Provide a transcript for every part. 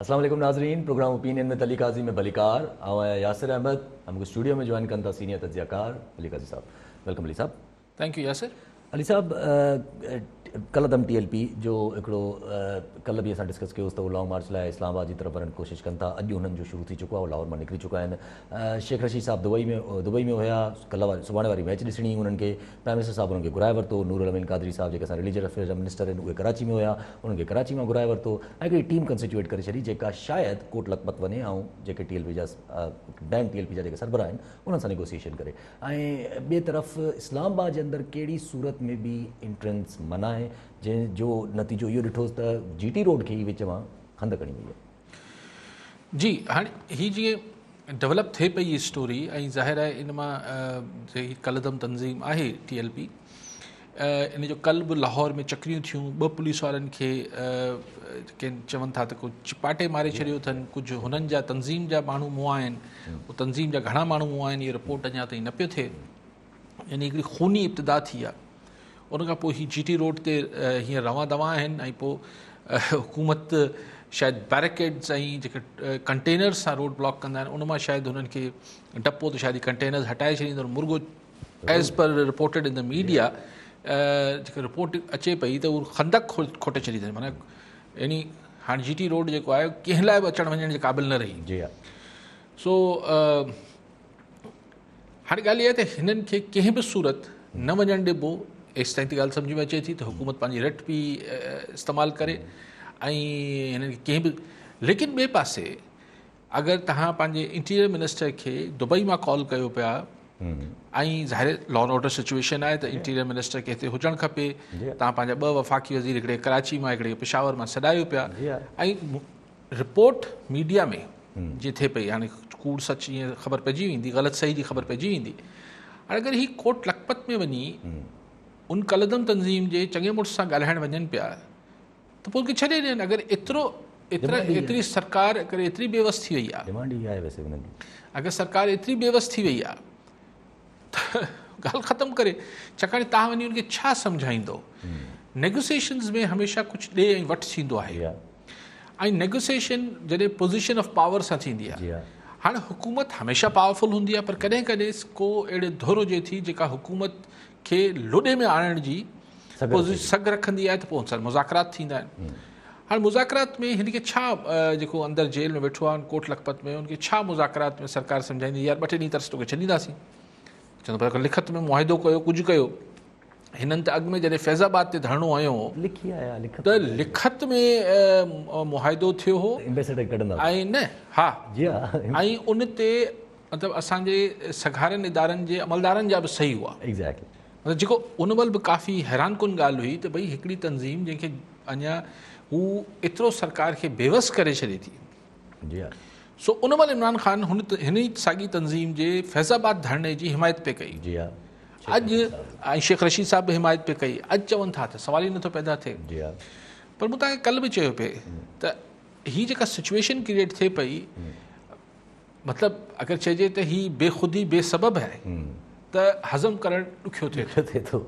اسلام عليڪم ناظرين پروگرام اوپينين ۾ علي قاضي ۾ ڀليڪار آئون آهيان ياسر احمد ۽ مونکي اسٽوڊيو ۾ جوائن ڪن ٿا سينيئر تجزيه ڪار علي قاضي صاحب welcome Ali صاحب. Thank you Yasir. Ali صاحب ڪالعدم ٽي ايل پي جو هڪڙو ڪلهه به اسان ڊسڪس ڪيو ته هو لانگ مارچ لاء اسلام آباد جي طرف وڃڻ ڪوشش ڪن ٿا اڄ هنن جو شروع ٿي چڪو آهي هو لاهور مان نڪري چڪا آهن شيخ رشيد صاحب دبئي ۾ دبئي ۾ هيا ڪلهه واري سڀاڻي واري ميچ ڏسڻي هئي انهن کي پرائم منسٽر صاحب انهن کي گهرائي ورتو نور الامين قادري صاحب جيڪي اسان رليجس افيئرز جا منسٽر آهن اهي ڪراچي ۾ هيا انهن کي ڪراچي مان گهرائي ورتو ۽ هڪڙي ٽيم ڪنسٽيٽيوٽ ڪري ڇڏي جيڪا شايد ڪوٽ لکپت وڃي ۽ جيڪي ٽي ايل پي جا بينڊ ٽي ايل پي جا جيڪي سربراهه آهن انهن سان نيگوسيئيشن ڪري ۽ ٻئي طرف اسلام آباد جي اندر ڪهڙي صورت ۾ به انٽرنس منع آهي جنهن جو نتيجو اهو ڏٺو ته جي ٽي روڊ کي ئي وچ مان خندق هڻي وئي آهي. جي هاڻي هي جيئن ڊولپ ٿئي پئي اسٽوري ۽ ظاهر آهي ان مان هي ڪالعدم تنظيم آهي ٽي ايل پي ان جو ڪل به لاهور ۾ چڪريون ٿيون ٻه پوليس وارن کي ڪين چون ٿا ته ڪو چپاٽي ماري ڇڏيو اٿن ڪجهه هنن جا تنظيم جا ماڻهو مئا آهن هو تنظيم جا گهڻا ماڻهو مئا آهن اهو رپورٽ اڃا تائين نه پيو ٿئي يعني هڪڙي خوني ابتدا ٿي آهي ان کان پوء هي جي ٽي روڊ تي هينئر روان دوان آهن ۽ پوء حڪومت شايد بيريڪيڊز ۽ جيڪي ڪنٽينرز سان روڊ بلاڪ ڪندا آهن ان مان شايد هنن کي ڊپ هو ته شايد هي ڪنٽينرز هٽائي ڇڏيندڙ مرڳو as per reported in the media جيڪا رپورٽ اچي پئي ته هو خندق کوٽي ڇڏي اٿن معنيٰ يعني هاڻي جي ٽي روڊ جيڪو آهي ڪنهن لاء به اچڻ وڃڻ جي قابل نه رهي جي ها سو هاڻي ڳالهه اها آهي ته هنن کي ڪنهن به صورت نه وڃڻ ڏبو ايستائين ته ڳالهه سمجهه ۾ اچي ٿي ته حڪومت پنهنجي رٽ پي استعمال ڪري ۽ هنن کي ڪنهن به ليڪن ٻئي پاسي اگر توهان پنهنجي انٽيريئر منسٽر کي دبئي مان ڪال ڪيو پيا ۽ ظاهر لا اينڊ آرڊر سچويشن آهي ته انٽيريئر منسٽر کي هتي هجڻ کپي توهان پنهنجا ٻه وفاقي وزير هڪڙي ڪراچي مان هڪڙي پشاور مان سڏايو پيا ۽ رپورٽ ميڊيا ۾ جي ٿئي پئي هاڻي ڪوڙ سچ ائين خبر پئجي ويندي غلط صحيح جي خبر پئجي ويندي هاڻي اگر هي ڪوٽ لکپت ۾ وڃي ان ڪلدم تنظيم جي چڱي مڙس سان ڳالهائڻ وڃن پيا ته پوء ان کي ڇڏي ڏين اگر ايترو ايترا ايتري سرڪار اگر ايتري بيوس ٿي وئي آهي ڊمانڊ اها آهي ويسي انهن جي اگر سرڪار ايتري بيوس ٿي وئي آهي ته ڳالهه ختم ڪري ڇاڪاڻ تهان وڃي ان کي ڇا سمجهائيندو نيگوسيشنز ۾ هميشه ڪجهه ڏي ۽ وٺ ٿيندو آهي ۽ نيگوسيشن جڏهن پوزيشن آف پاور سان ٿيندي آهي هاڻي حڪومت هميشه پاورفل هوندي آهي پر ڪڏهن ڪڏهن ڪو اهڙي ڌر هجي ٿي جيڪا حڪومت کي لڏي ۾ آڻڻ جي سگهه رکندي آهي ته پوء هن سان مذاڪرات ٿيندا آهن هاڻي مذاڪرات ۾ هن کي ڇا جيڪو اندر جيل ۾ ويٺو آهي ڪوٽ لکپت ۾ ان کي ڇا مذاڪرات ۾ سرڪار سمجهائيندي يار ٻه ٽي ڏينهن ترس توکي ڇڏينداسين چوندو پر لکت ۾ معاهدو ڪيو ڪجهه ڪيو هنن ته اڳ ۾ جڏهن فيض آباد تي ڌرڻو هنيو هو لکي آيا لکت ته لکت ۾ معاهدو ٿيو هو ايمبيسڊر ڪڍندا ۽ نه ها جي ها ۽ ان تي مطلب اسان جي سگهارن ادارن جي عملدارن جا به صحيح هئا ايگزيڪٽلي مطلب جيڪو ان مهل به ڪافي حيران ڪن ڳالهه هئي ته ڀئي هڪڙي تنظيم جنهن کي اڃا هو ايترو سرڪار کي بيوس ڪري ڇڏي ٿي جي ها سو ان مهل عمران خان هن هن ئي ساڳي تنظيم جي فيض آباد ڌرڻي جي حمايت پئي ڪئي جي ها اڄ ۽ شيخ رشيد صاحب به حمايت پئي ڪئي اڄ چون ٿا ته سوال ئي نٿو پيدا ٿئي جي ها پر مون توهان کي ڪلهه به چيو پئي ته هي جيڪا سچويشن ڪريئيٽ ٿئي پئي مطلب اگر چئجي ته هي بي خودي بي سبب آهي ته هضم ڪرڻ ڏکيو ٿئي ٿو ٿئي ٿو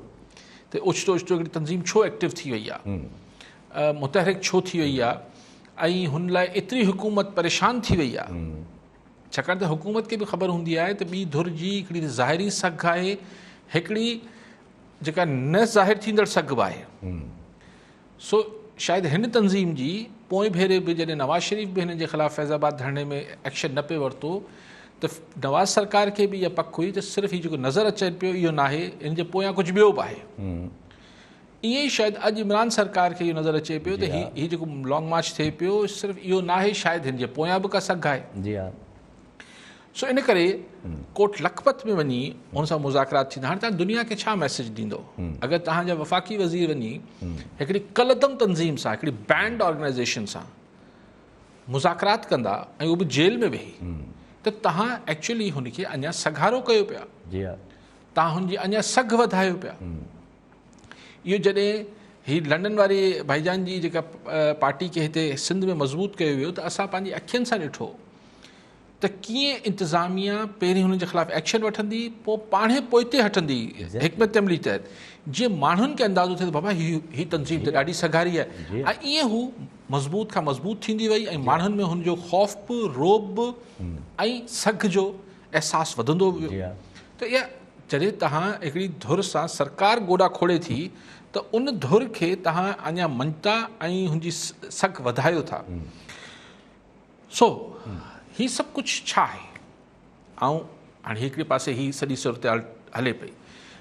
ته اوچتو اوچتو هڪڙي تنظيم ڇو ايڪٽو ٿي وئي آهي متحرڪ ڇو ٿي وئي آهي ۽ هن لاء ايتري حڪومت پريشان ٿي وئي آهي ڇاڪاڻ ته حڪومت کي به خبر هوندي آهي ته ٻي ڌر جي هڪڙي ظاهري سگهه آهي هڪڙي جيڪا نه ظاهر ٿيندڙ سگهه به آهي سو شايد هن تنظيم جي پوئين ڀيري به جڏهن نواز شريف به هنن جي خلاف فيض آباد ڌرڻي ۾ ايڪشن نه پئي ورتو ته نواز سرڪار کي به اها پڪ هئي ته صرف هي جيڪو نظر اچي پيو اهو ناهي ان جي پويان ڪجهه ٻيو به آهي. ائين ئي شايد اڄ عمران سرڪار کي اهو نظر اچي پيو ته هي هي جيڪو لانگ مارچ ٿئي پيو صرف اهو ناهي شايد هن جي پويان به ڪا سگهه آهي. جي ها. سو ان ڪري ڪوٽ لکپت ۾ وڃي ان سان مذاڪرات ٿيندا. هاڻي توهان دنيا کي ڇا ميسيج ڏيندو؟ اگر توهان جا وفاقي وزير وڃي هڪڙي ڪلعدم تنظيم سان هڪڙي بينڊ آرگنائيزيشن سان مذاڪرات ڪندا ۽ اهو به جيل ۾ ويهي ته توهان ايڪچولي هن کي اڃا سگهارو ڪيو پيا. جي ها. توهان هن جي اڃا سگهه وڌايو پيا. اهو جڏهن هي لنڊن واري ڀائيجان جي جيڪا پارٽي کي هتي سنڌ ۾ مضبوط ڪيو ويو ته اسان پنهنجي اکين سان ڏٺو. ته ڪيئن انتظاميا پهرين هنن جي خلاف ايڪشن وٺندي پوء پاڻهي پوئتي هٽندي حڪمت عملي تحت جيئن ماڻهن کي اندازو ٿئي ته بابا هي هي تنظيم ته ڏاڍي سگهاري آهي ۽ ائين هو مضبوط کان مضبوط ٿيندي وئي ۽ ماڻهن ۾ هن جو خوف به رعب به ۽ سگهه جو احساس وڌندو ويو ته اها جڏهن توهان هڪڙي ڌر سان سرڪار گوڏا کوڙي ٿي ته ان ڌر کي توهان اڃا مڃتا ۽ هن جي سگهه وڌايو ٿا. سو هي سڀ ڪجهه ڇا آهي؟ آئون هاڻي هڪڙي پاسي هي سڄي صورتحال هلي پئي،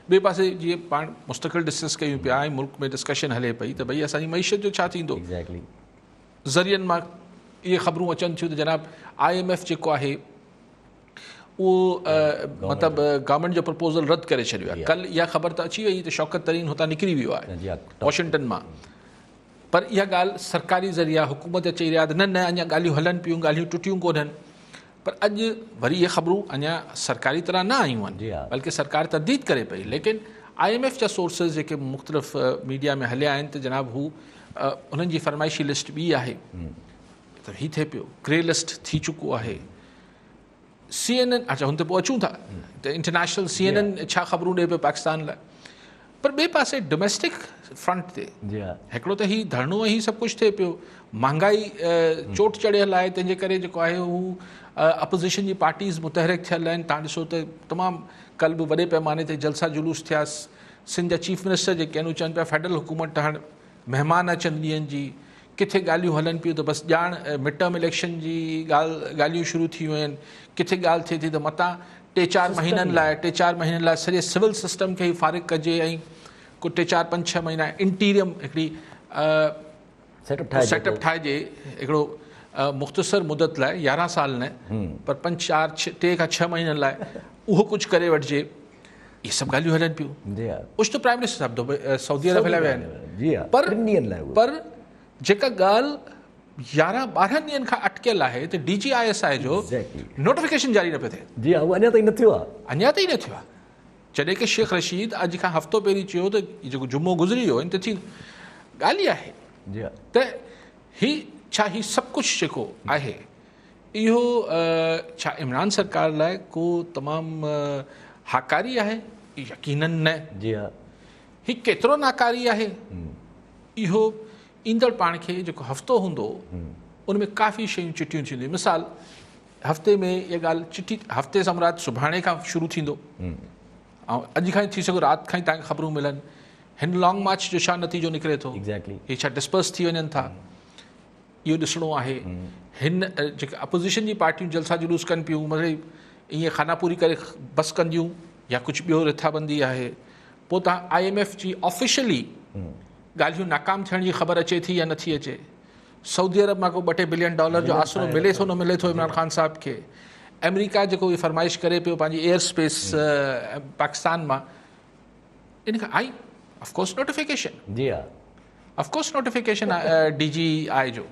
ٻئي پاسي جيئن پاڻ مستقل ڊسڪس ڪيون پيا ۽ ملڪ ۾ ڊسڪشن هلي پئي ته ڀئي اسان جي معيشت جو ڇا ٿيندو؟ ذريعن مان اهي خبرون اچن ٿيون ته جناب I M F جيڪو آهي اهو مطلب گورنمينٽ جو پرپوزل رد ڪري ڇڏيو آهي. ڪل اها خبر ته اچي وئي ته شوڪت ترين هتان نڪري ويو آهي واشنگٽن مان، پر اها ڳالهه سرڪاري ذريعا حڪومت جا چئي رهيا ته نه نه اڃا ڳالهيون هلن پيون، ڳالهيون ٽٽيون ڪونهن. پر اڄ وري اهي خبرون اڃا سرڪاري طرح نه آيون آهن، بلڪه سرڪار ترديد ڪري پئي، ليڪن I M F جا سورسز جيڪي مختلف ميڊيا ۾ هليا آهن ته جناب هو انهن جي فرمائشي لسٽ ٻي آهي ته هي ٿئي پيو گري لسٽ ٿي چڪو آهي. سي اين اين اچا هن تي پوء اچون ٿا ته انٽرنيشنل سي اين اين ڇا خبرون ڏئي پيو پاڪستان لاء، پر ٻئي پاسي ڊوميسٽڪ فرنٽ تي هڪڙو ته هي ڌرڻو ۽ هي سڀ ڪجهه ٿئي پيو، مهانگائي چوٽ چڙهيل آهي، تنهن جي ڪري جيڪو آهي هو اپوزيشن جي پارٽيز متحرڪ ٿيل آهن. تان ڏسو ته تمام ڪل به وڏي پيماني تي جلسا جلوس ٿيا، سنڌ جا چيف منسٽر جيڪي آهن اهي چون پيا فيڊرل حڪومت ٺهڻ مهمان اچن ڏينهن جي، ڪٿي ڳالهيون هلن پيون ته بس ڄاڻ مڊ ٽرم اليڪشن جي ڳالهه ڳالهيون شروع ٿي ويون آهن، ڪٿي ڳالهه ٿئي ٿي ته متان ٽي چار مهينن لاء ٽي چار مهينن لاء سڄي سول سسٽم کي ئي فارغ ڪجي ۽ ڪو ٽي چار پنج ڇهه مهينا انٽيريم هڪڙي سيٽ اپ ٺاهجي هڪڙو مختصر مدت لاء 11 سال نه پر پنج چار ٽي کان ڇهه مهينن لاء اهو ڪجهه ڪري وٺجي. اهي سڀ ڳالهيون هلن پيون. اوچتو پرائم منسٽر صاحب دبئي سعودي عرب هليا ويا آهن. پر پر جيڪا ڳالهه 11 12 ڏينهن کان اٽڪيل آهي ته D G I S I جو نوٽيفڪيشن جاري نه پيو ٿئي. جي ها اهو اڃا تائين نه ٿيو آهي. اڃا تائين نه ٿيو آهي. جڏهن ڪه شيخ رشيد اڄ کان هفتو پهرين چيو ته جيڪو جمعو گذري ويو ان تي ٿيندو. ڳالهه اها آهي ته هي ڇا هي سڀ ڪجهه جيڪو آهي اهو ڇا عمران سرڪار لاء ڪو تمام هاڪاري آهي؟ يقينن نه. جي ها. هي ڪيترو ناڪاري آهي اهو ايندڙ پاڻ کي جيڪو هفتو هوندو ان ۾ ڪافي شيون چٽيون ٿينديون. مثال هفتي ۾ اها ڳالهه چٽي هفتي سان مراد سڀاڻي کان شروع ٿيندو ۽ اڄ کان ئي ٿي سگهو رات کان ئي توهان کي خبرون ملن. هن لانگ مارچ جو ڇا نتيجو نڪري ٿو، هي ڇا ڊسپرس ٿي وڃن ٿا، اهو ڏسڻو آهي. هن جيڪي اپوزيشن جي پارٽيون جلسا جلوس ڪن پيون مطلب ائين خانه پوري ڪري بس ڪنديون يا ڪجهه ٻيو رٿابندي آهي. پوء تان I M F جي آفيشلي ڳالهيون ناڪام ٿيڻ جي خبر اچي ٿي يا نٿي اچي. سعودي عرب مان ڪو ٻه ٽي بلين ڊالر جو آسرو ملي ٿو نه ملي ٿو عمران خان صاحب کي. آمريڪا جيڪو فرمائش ڪري پيو پنهنجي ايئر اسپيس پاڪستان مان ان کان آئي آف ڪورس نوٽيفڪيشن. جي ها of course notification D G I جو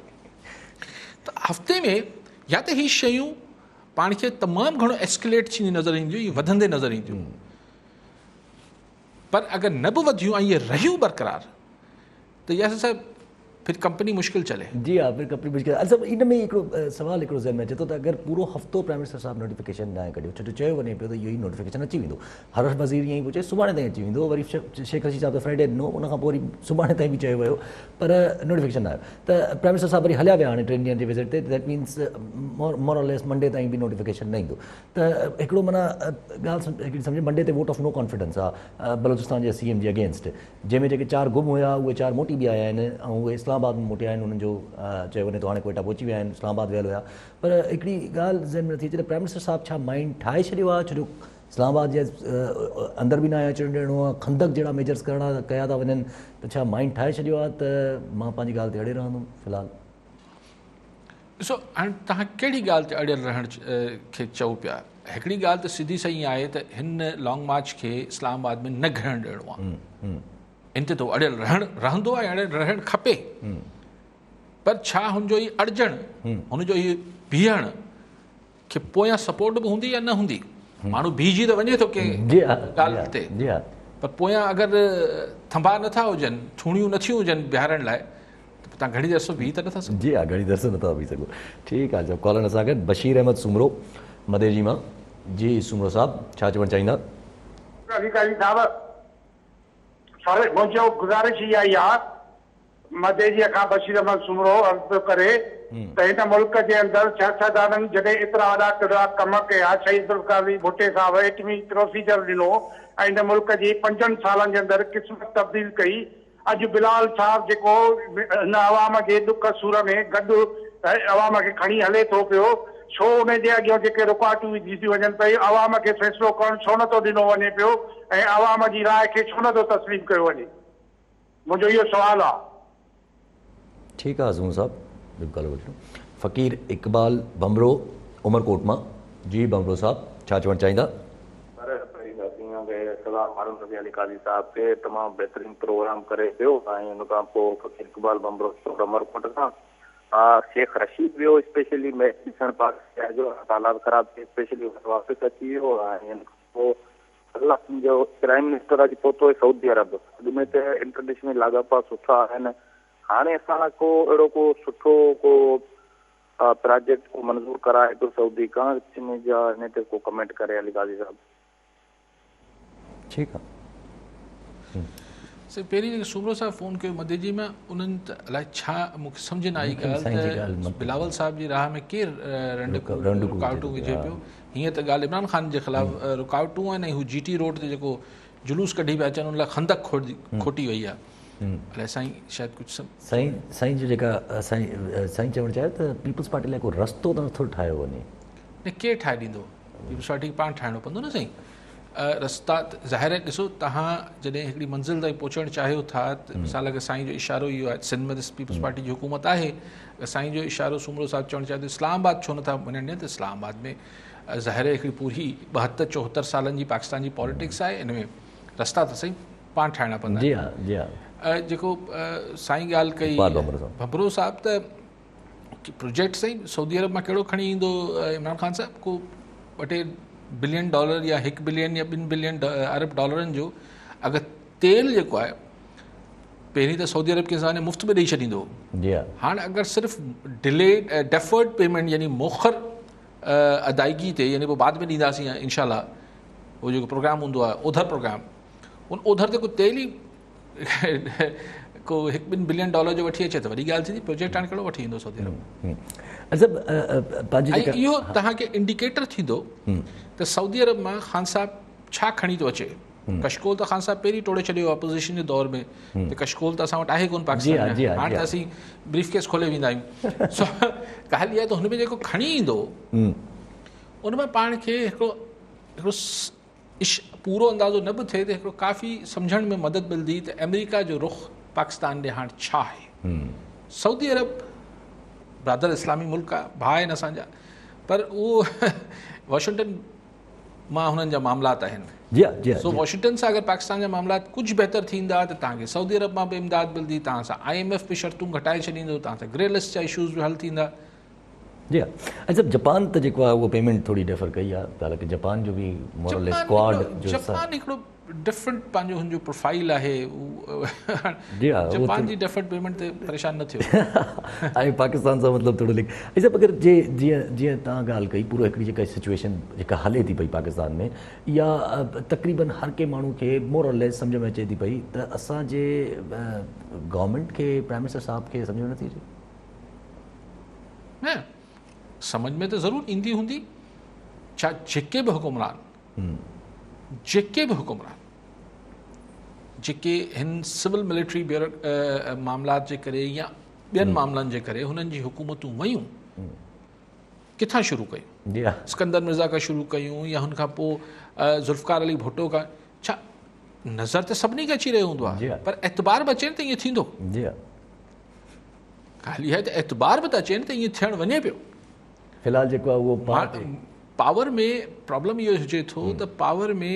ته هفتي ۾ يا ته هي شيون پاڻ کي تمام گهڻو ايسڪليٽ ٿيندي نظر اينديون، اهي وڌندي نظر اينديون، پر اگر نه به وڌيون ۽ اهي رهيون برقرار ته ياسر صاحب پھر ڪمپني مشڪل چلي. جي ها پھر ڪمپني مشڪل. علي صاحب ان ۾ هڪڙو سوال هڪڙو ذهن ۾ اچي ٿو ته اگر پورو هفتو پرائم منسٽر صاحب نوٽيفڪيشن ناهي ڪڍيو ڇو جو چيو وڃي پيو ته اهو ئي نوٽيفڪيشن اچي ويندو هر وزير ائين ئي پيو چئي سڀاڻي تائين اچي ويندو وري شيخ رشيد صاحب ته فرائيڊي ڏنو ان کان پوء وري سڀاڻي تائين به چيو ويو پر نوٽيفڪيشن نه آيو ته پرائم منسٽر صاحب وري هليا ويا هاڻي ٽن ڏينهن جي وزٽ تي that means more or less Monday تائين به نوٽيفڪيشن نه ايندو ته هڪڙو معنيٰ ڳالهه هڪڙي سمجهه منڊي تي ووٽ آف نو ڪانفيڊنس آ بلوچستان جي سي ايم جي اگينسٽ جنهن ۾ جيڪي چار گم هيا اهي چار موٽي به آيا آهن ۽ اهي اسلام آباد ۾ موٽيا آهن انهن جو چيو وڃي ٿو هاڻي ڪوئيٽا پهچي ويا آهن اسلام آباد ويل هيا پر هڪڙي ڳالهه ذهن ۾ نٿي اچي ته پرائم منسٽر صاحب ڇا مائنڊ ٺاهي ڇڏيو آهي ڇو جو اسلام آباد جي اندر به ناهي اچڻ ڏيڻو آهي خندق جهڙا ميجرز ڪرڻا ڪيا ٿا وڃن ته ڇا مائنڊ ٺاهي ڇڏيو آهي ته مان پنهنجي ڳالهه تي اڙي رهندم في الحال. ڏسو هاڻي توهان ڪهڙي ڳالهه تي اڙيل رهڻ کي چئو پيا. هڪڙي ڳالهه ته سڌي سئي آهي ته هن لانگ مارچ کي اسلام آباد ۾ نه گهڙڻ ڏيڻو آهي. ان تي ته اڙيل رهڻ رهندو آهي اڙيل رهڻ کپي. پر ڇا هن جو هي اڙجڻ هن جو هي بيهڻ کي پويان سپورٽ به هوندي يا نه هوندي؟ ماڻهو بيهجي ته وڃي ٿو ڪنهن ڳالهه تي پر پويان اگر ٿنڀا نٿا هجن ٿوڻيون نٿيون هجن بيهارڻ لاء ته توهان گهڻي دير عرصو بيهي ته نٿا سگهو. جي ها گهڻي دير عرصو نٿا بيهي سگهو. ٺيڪ آ جب ڪالر اسان گڏ بشير احمد سومرو مديجي مان جي سومرو صاحب ڇا چوڻ چاهيندا. علي قاضي صاحب سر منهنجو گذارش اها ئي آ مديجي کان بشير احمد سومرو عرض پيو ڪري ته هن ملڪ جي اندر سياستدانن جڏهن ايترا وڏا ڪڙا ڪم ڪيا شهيد ذوالفقار علي ڀٽي صاحب ايٽمي پروسيجر ڏنو ۽ هن ملڪ جي پنجن سالن جي اندر قسمت تبديل ڪئي اڄ بلال صاحب جيڪو هن عوام جي ڏک سور ۾ گڏ عوام کي کڻي هلي ٿو پيو ڇو ان جي اڳيان جيڪي رڪاٽون وڌيون ٿيون وڃن پيون عوام کي فيصلو ڪرڻ ڇو نه ٿو ڏنو وڃي پيو ۽ عوام جي راء کي ڇو نه ٿو تسليم ڪيو وڃي منهنجو اهو سوال آ. ٺيڪ آ آزمون صاحب ٻيو ڪالر وٺون فقير اقبال ڀنڀرو عمرڪوٽ مان جي ڀنڀرو صاحب ڇا چوڻ چاهيندا. سر پهرين ته اسين سلام هارون رضي علي قاضي صاحب کي تمام بهترين پروگرام ڪري پيو ۽ ان کان پوء فقير اقبال ڀنڀرو شور عمرڪوٽ کان ها شيخ رشيد ويو اسپيشلي ميچ ڏسڻ پاڪستان جو حالات خراب ٿي اسپيشلي واپس اچي ويو ۽ ان کان پوء الله جو پرائم منسٽر اڄ پهتو آهي سعودي عرب اڳ ۾ ته انٽرنيشنل لاڳاپا سٺا آهن هاڻي اسان لاء ڪو اهڙو ڪو سٺو ڪو پراجيڪٽ ڪو منظور ڪرائي ٿو سعودي کان ان جا ان تي ڪو ڪمينٽ ڪري علي قاضي صاحب. ٺيڪ آ. سائين پهرين جيڪي سومرو صاحب فون ڪيو مديجي مان انهن ته الائي ڇا مون کي سمجهه نه آئي ڳالهه ته بلاول صاحب جي راهه ۾ ڪير رنڊڪون رڪاوٽون وجهي پيو هيئن ته ڳالهه عمران خان جي خلاف رڪاوٽون آهن ۽ هو جي ٽي روڊ تي جيڪو جلوس ڪڍي پيا اچن ان لاء خندق کوٽي وئي آهي الائي سائين شايد ڪجهه سائين سائين جو جيڪا سائين سائين چوڻ چاهيو ته پيپلز پارٽي لاء ڪو رستو ته نٿو ٺاهيو وڃي. نه ڪير ٺاهي ڏيندو پيپلز پارٽي کي پاڻ ٺاهڻو پوندو نه سائين رستا ظاهر آهي ڏسو توهان جڏهن هڪڙي منزل تائين پهچڻ چاهيو ٿا ته مثال اگر سائين جو اشارو اهو آهي سنڌ ۾ ته پيپلز پارٽي جي حڪومت آهي اگر سائين جو اشارو سومرو صاحب چوڻ چاهي ته اسلام آباد ڇو نٿا وڃڻ ڏين ته اسلام آباد ۾ ظاهر آهي هڪڙي پوري 72 74 سالن جي پاڪستان جي پاليٽڪس آهي ان ۾ رستا ته سائين پاڻ ٺاهڻا پوندا جي ها جي ها جيڪو سائين ڳالهه ڪئي ڀنڀرو صاحب ته پروجيڪٽ سائين سعودي عرب مان ڪهڙو کڻي ايندو عمران خان صاحب ڪو ٻه ٽي بلين ڊالر يا هڪ بلين يا ٻن بلين ارب ڊالرن جو اگر تيل جيڪو آهي پهرين ته سعودي عرب ڪنهن زماني مفت ۾ ڏئي ڇڏيندو هو جي ها هاڻ اگر صرف ڊلي ڊيفرڊ پيمينٽ يعني موخر ادائگي تي يعني پوء بعد ۾ ڏينداسين انشاء الله هو جيڪو پروگرام هوندو آهي اوڌر پروگرام ان اوڌر تي ڪو تيل ئي ڪو هڪ ٻن بلين ڊالر جو وٺي اچي ته وڏي ڳالهه ٿيندي پروجيڪٽ هاڻي ڪهڙو وٺي ايندو سعودي عرب ۽ اهو توهان کي انڊيڪيٽر ٿيندو ته سعودي عرب مان خان صاحب ڇا کڻي ٿو اچي ڪشڪول ته خان صاحب پهرين ٽوڙي ڇڏيو اپوزيشن جي دور ۾ ته ڪشڪول ته اسان وٽ آهي ڪون پاڪستان ۾ هاڻي ته اسين بريف ڪيس کولي ويندا آهيون سو ڳالهه اها ته هن ۾ جيڪو کڻي ايندو ان مان پاڻ کي هڪڙو هڪڙو پورو اندازو نه به ٿئي ته هڪڙو ڪافي سمجهڻ ۾ مدد ملندي ته آمريڪا جو رخ پاڪستان ڏي هاڻ ڇا آهي. سعودي عرب برادر اسلامي ملڪ آهي، ڀاء آهن اسان جا پر اهو واشنگٽن مان هنن جا معاملات آهن. سو واشنگٽن سان اگر پاڪستان جا معاملات ڪجهه بهتر ٿيندا ته توهان کي سعودي عرب مان به امداد ملندي، توهان سان I M F به شرطون گهٽائي ڇڏيندو، توهان سان گري لسٽ جا اشوز به حل ٿيندا. جي ها اڇا جپان ته جيڪو آهي اهو پيمينٽ ٿوري ڊيفر ڪئي آهي حالانڪه جپان جو به مور اور ليس ڪواڊ جو جپان هڪڙو ڊفرنٽ پنهنجو هن جو پروفائل آهي جي ها جپان جي ڊيفرڊ پيمينٽ تي پريشان نه ٿيو ۽ پاڪستان سان مطلب ٿورو لڪ اڇا اگر جي جيئن جيئن توهان ڳالهه ڪئي پورو هڪڙي جيڪا سچويشن جيڪا هلي ٿي پئي پاڪستان ۾ اها تقريبن هر ڪنهن ماڻهو کي مور اور ليس سمجهه ۾ اچي ٿي پئي ته اسان جي گورنمينٽ کي پرائم منسٽر صاحب کي سمجهه ۾ نٿي اچي نه سمجهه ۾ ته ضرور ايندي هوندي ڇا جيڪي به حڪمران جيڪي به حڪمران جيڪي هن سول ملٽري معاملات جي ڪري يا ٻين معاملن جي ڪري هنن جي حڪومتون ويون ڪٿان شروع ڪيون جي ها اسڪندر مرزا کان شروع ڪيون يا هن کان پوء ذوالفقار علي ڀٽو کان ڇا نظر ته سڀني کي اچي رهيو هوندو آهي پر اعتبار به اچي نه ته ائين ٿيندو جي ها ڳالهه اها آهي ته اعتبار به ته اچي نه ته ائين ٿيڻ وڃي پيو. في الحال جيڪو آهي اهو پاڻ تي. پاور ۾ پرابلم اهو هجي ٿو ته پاور ۾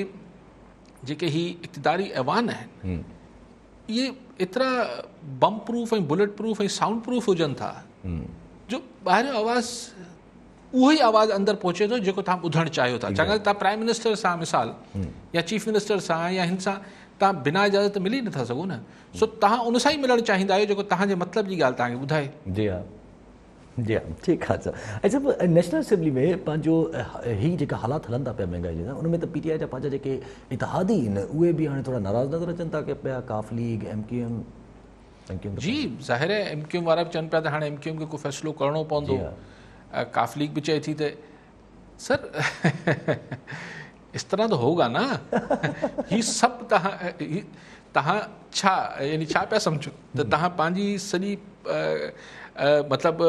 جيڪي هي اقتداري ايوان آهن اهي ايترا bomb proof ۽ bullet proof ۽ sound proof هجن ٿا جو ٻاهريون آواز اهو ئي آواز اندر پهچي ٿو جيڪو توهان ٻڌڻ چاهيو ٿا. ڇاڪاڻ ته توهان پرائم منسٽر سان مثال يا چيف منسٽر سان يا هن سان توهان بنا اجازت ملي نٿا سگهو نه. سو توهان ان سان ئي ملڻ چاهيندا آهيو جيڪو توهان جي مطلب جي ڳالهه توهان کي ٻڌائي. جي ها جي ها ٺيڪ آهي ۽ صاحب نيشنل اسيمبلي ۾ پنهنجو هي جيڪا حالات هلن ٿا پيا مهنگائي جا ان ۾ ته پي ٽي آء جا پنهنجا جيڪي اتحادي آهن اهي به هاڻي ٿورا ناراض نظر اچن ٿا ڪي پيا قاف ليگ ايم ڪيو ايم جي ظاهر آهي ايم ڪيو ايم وارا به چون پيا ته هاڻي ايم ڪيو ايم کي ڪو فيصلو ڪرڻو پوندو قاف ليگ به چئي ٿي ته سر اس طرح ته هوگا نه هي سڀ تهان ڇا يعني ڇا پيا سمجهو ته تهان پنهنجي سڄي مطلب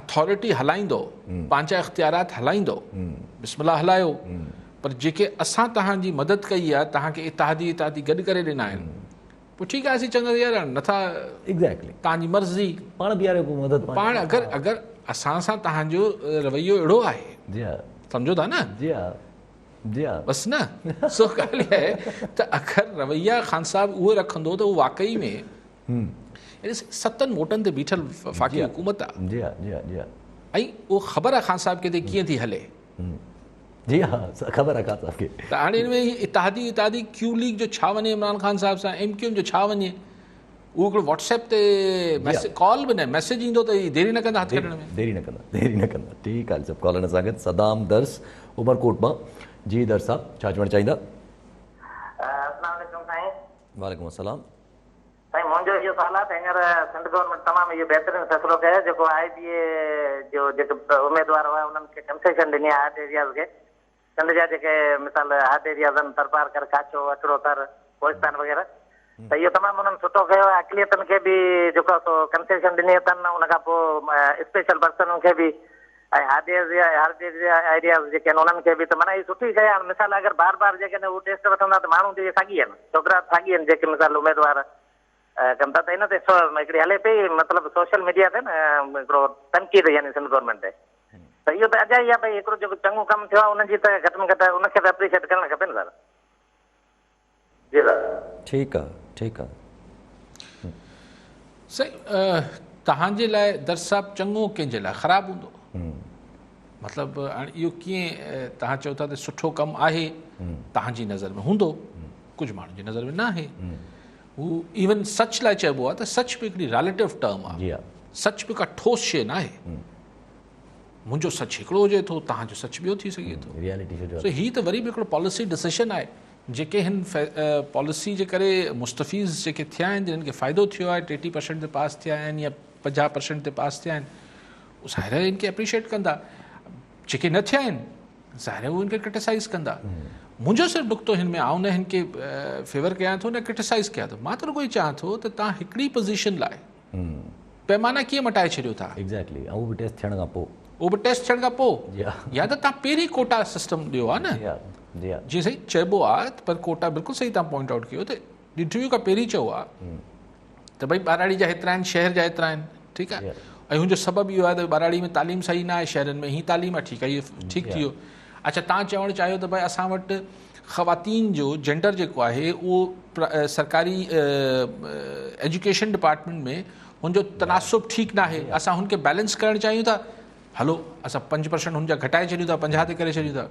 اٿارٽي هلائيندو پنهنجا اختيارات هلائيندو بسم الله هلايو پر جيڪي اسان تهان جي مدد ڪئي آهي تهان کي اتحادي اتحادي گڏ ڪري ڏنا آهن پوء ٺيڪ آهي اسين چونداسين يار نٿا ايگزيڪٽلي توهان جي مرضي پاڻ بيهاريو پوء مدد پاڻ اگر اگر اسان سان توهان جو رويو اهڙو آهي جي ها سمجهو ٿا نه جي ها جي ها بس نه سو ڳالهه اها آهي ته اگر رويا خان صاحب اهو رکندو ته اهو واقعي ۾ يعني ستن ووٽن تي بيٺل وفاقي حڪومت آهي جي ها جي ها جي ها ۽ اهو خبر آهي خان صاحب کي ته ڪيئن ٿي هلي جي ها خبر آهي خان صاحب کي. ته هاڻي ان ۾ هي اتحادي اتحادي ڪيو ليگ جو ڇا وڃي عمران خان صاحب سان ايم ڪيو ايم جو ڇا وڃي اهو هڪڙو واٽس ايپ تي ميسج ڪال به نه ميسج ايندو ته ديري نه ڪندا هٿ ڪڍڻ ۾ ديري نه ڪندا ديري نه ڪندا ٺيڪ آهي سڀ ڪالرن سان گڏ صدام درس عمرڪوٽ مان جي درس صاحب ڇا چوڻ چاهيندا. السلام عليڪم سائين. وعليڪم السلام. سائين منهنجو اهو سوال آهي ته هينئر سنڌ گورنمينٽ تمام اهو بهترين فيصلو ڪيو آهي جيڪو آء بي اي جو جيڪي اميدوار هئا انهن کي ڪنسيشن ڏني آهي هارڊ ايرياز کي سنڌ جا جيڪي مثال هارڊ ايرياز آهن ٿرپارڪر ڪاڇو اڇڙو ٿر ڪوهستان وغيره ته اهو تمام انهن سٺو ڪيو آهي اقليتن کي به جيڪو آهي سو ڪنسيشن ڏني اٿن ان کان پوء اسپيشل برسن کي به ۽ هارڊ ايرياز جيڪي آهن انهن کي به ته معنيٰ هي سٺي شيء آهي مثال اگر بار بار جيڪڏهن هو ٽيسٽ وٺندا ته ماڻهو ته اهي ساڳي آهن ڇوڪرا ته ساڳي آهن جيڪي مثال اميدوار ڪن ٿا ته ان تي هڪڙي هلي پئي مطلب سوشل ميڊيا تي نه هڪڙو تنقيد يعني سنڌ گورنمينٽ تي ته اهو ته اجائي آهي ڀئي هڪڙو جيڪو چڱو ڪم ٿيو آهي ان جي ته گهٽ ۾ گهٽ ان کي ته اپريشيٽ ڪرڻ کپي نه سر جي سر. ٺيڪ آ ٺيڪ آ. سائين توهان جي لاء درس صاحب چڱو ڪنهن جي لاء خراب هوندو مطلب هاڻي اهو ڪيئن توهان چئو ٿا ته سٺو ڪم آهي توهان جي نظر ۾ هوندو ڪجهه ماڻهن جي نظر ۾ نه آهي هو ايون سچ لاء چئبو آهي ته سچ به هڪڙي ريليٽو ٽرم آهي سچ به ڪا ٺوس شيء نه آهي منهنجو سچ هڪڙو هجي ٿو توهان جو سچ ٻيو ٿي سگهي ٿو سو هي ته وري به هڪڙو پاليسي ڊسيشن آهي جيڪي هن پاليسي جي ڪري مستفيض جيڪي ٿيا آهن جن کي فائدو ٿيو آهي 33 پرسنٽ تي پاس ٿيا آهن يا 50 پرسنٽ تي پاس ٿيا آهن هو ظاهر آهي ان کي اپريشيٽ ڪندا جيڪي نه ٿيا آهن ظاهر آهي هو ان کي ڪرٽيسائز ڪندا منهنجو صرف نقطو هن ۾ آئون نه هن کي فيور ڪيان ٿو نه ڪرٽيسائز ڪيان ٿو مان ته رڳو هي چاهان ٿو ته توهان هڪڙي پوزيشن لاء پيمانا ڪيئن مٽائي ڇڏيو ٿا. ايگزيڪٽلي اهو به ٽيسٽ ٿيڻ کان پوء. اهو به ٽيسٽ ٿيڻ کان پوء يا ته تان پهرين ڪوٽا سسٽم ڏيو ها نه. جي ها جي ها. جي سائين چئبو آ پر ڪوٽا بلڪل صحيح تان پوائنٽ آئوٽ ڪيو ته انٽرويو کان پهرين چئو ها ته ڀئي ٻهراڙي جا هيترا آهن شهر جا هيترا آهن ٺيڪ آ ۽ هن جو سبب اهو آهي ته ٻهراڙي ۾ تعليم صحيح نه آهي شهرن ۾ هي تعليم آهي ٺيڪ آهي اهو ٺيڪ ٿي ويو اڇا تان چوڻ چاهيو ته ڀئي اسان وٽ خواتين جو جينڊر جيڪو آهي اهو سرڪاري ايجوڪيشن ڊپارٽمينٽ ۾ هن جو تناسب ٺيڪ ناهي اسان هن کي بيلنس ڪرڻ چاهيون ٿا هلو اسان 5% هن جا گهٽائي ڇڏيون ٿا 50 تي ڪري ڇڏيون ٿا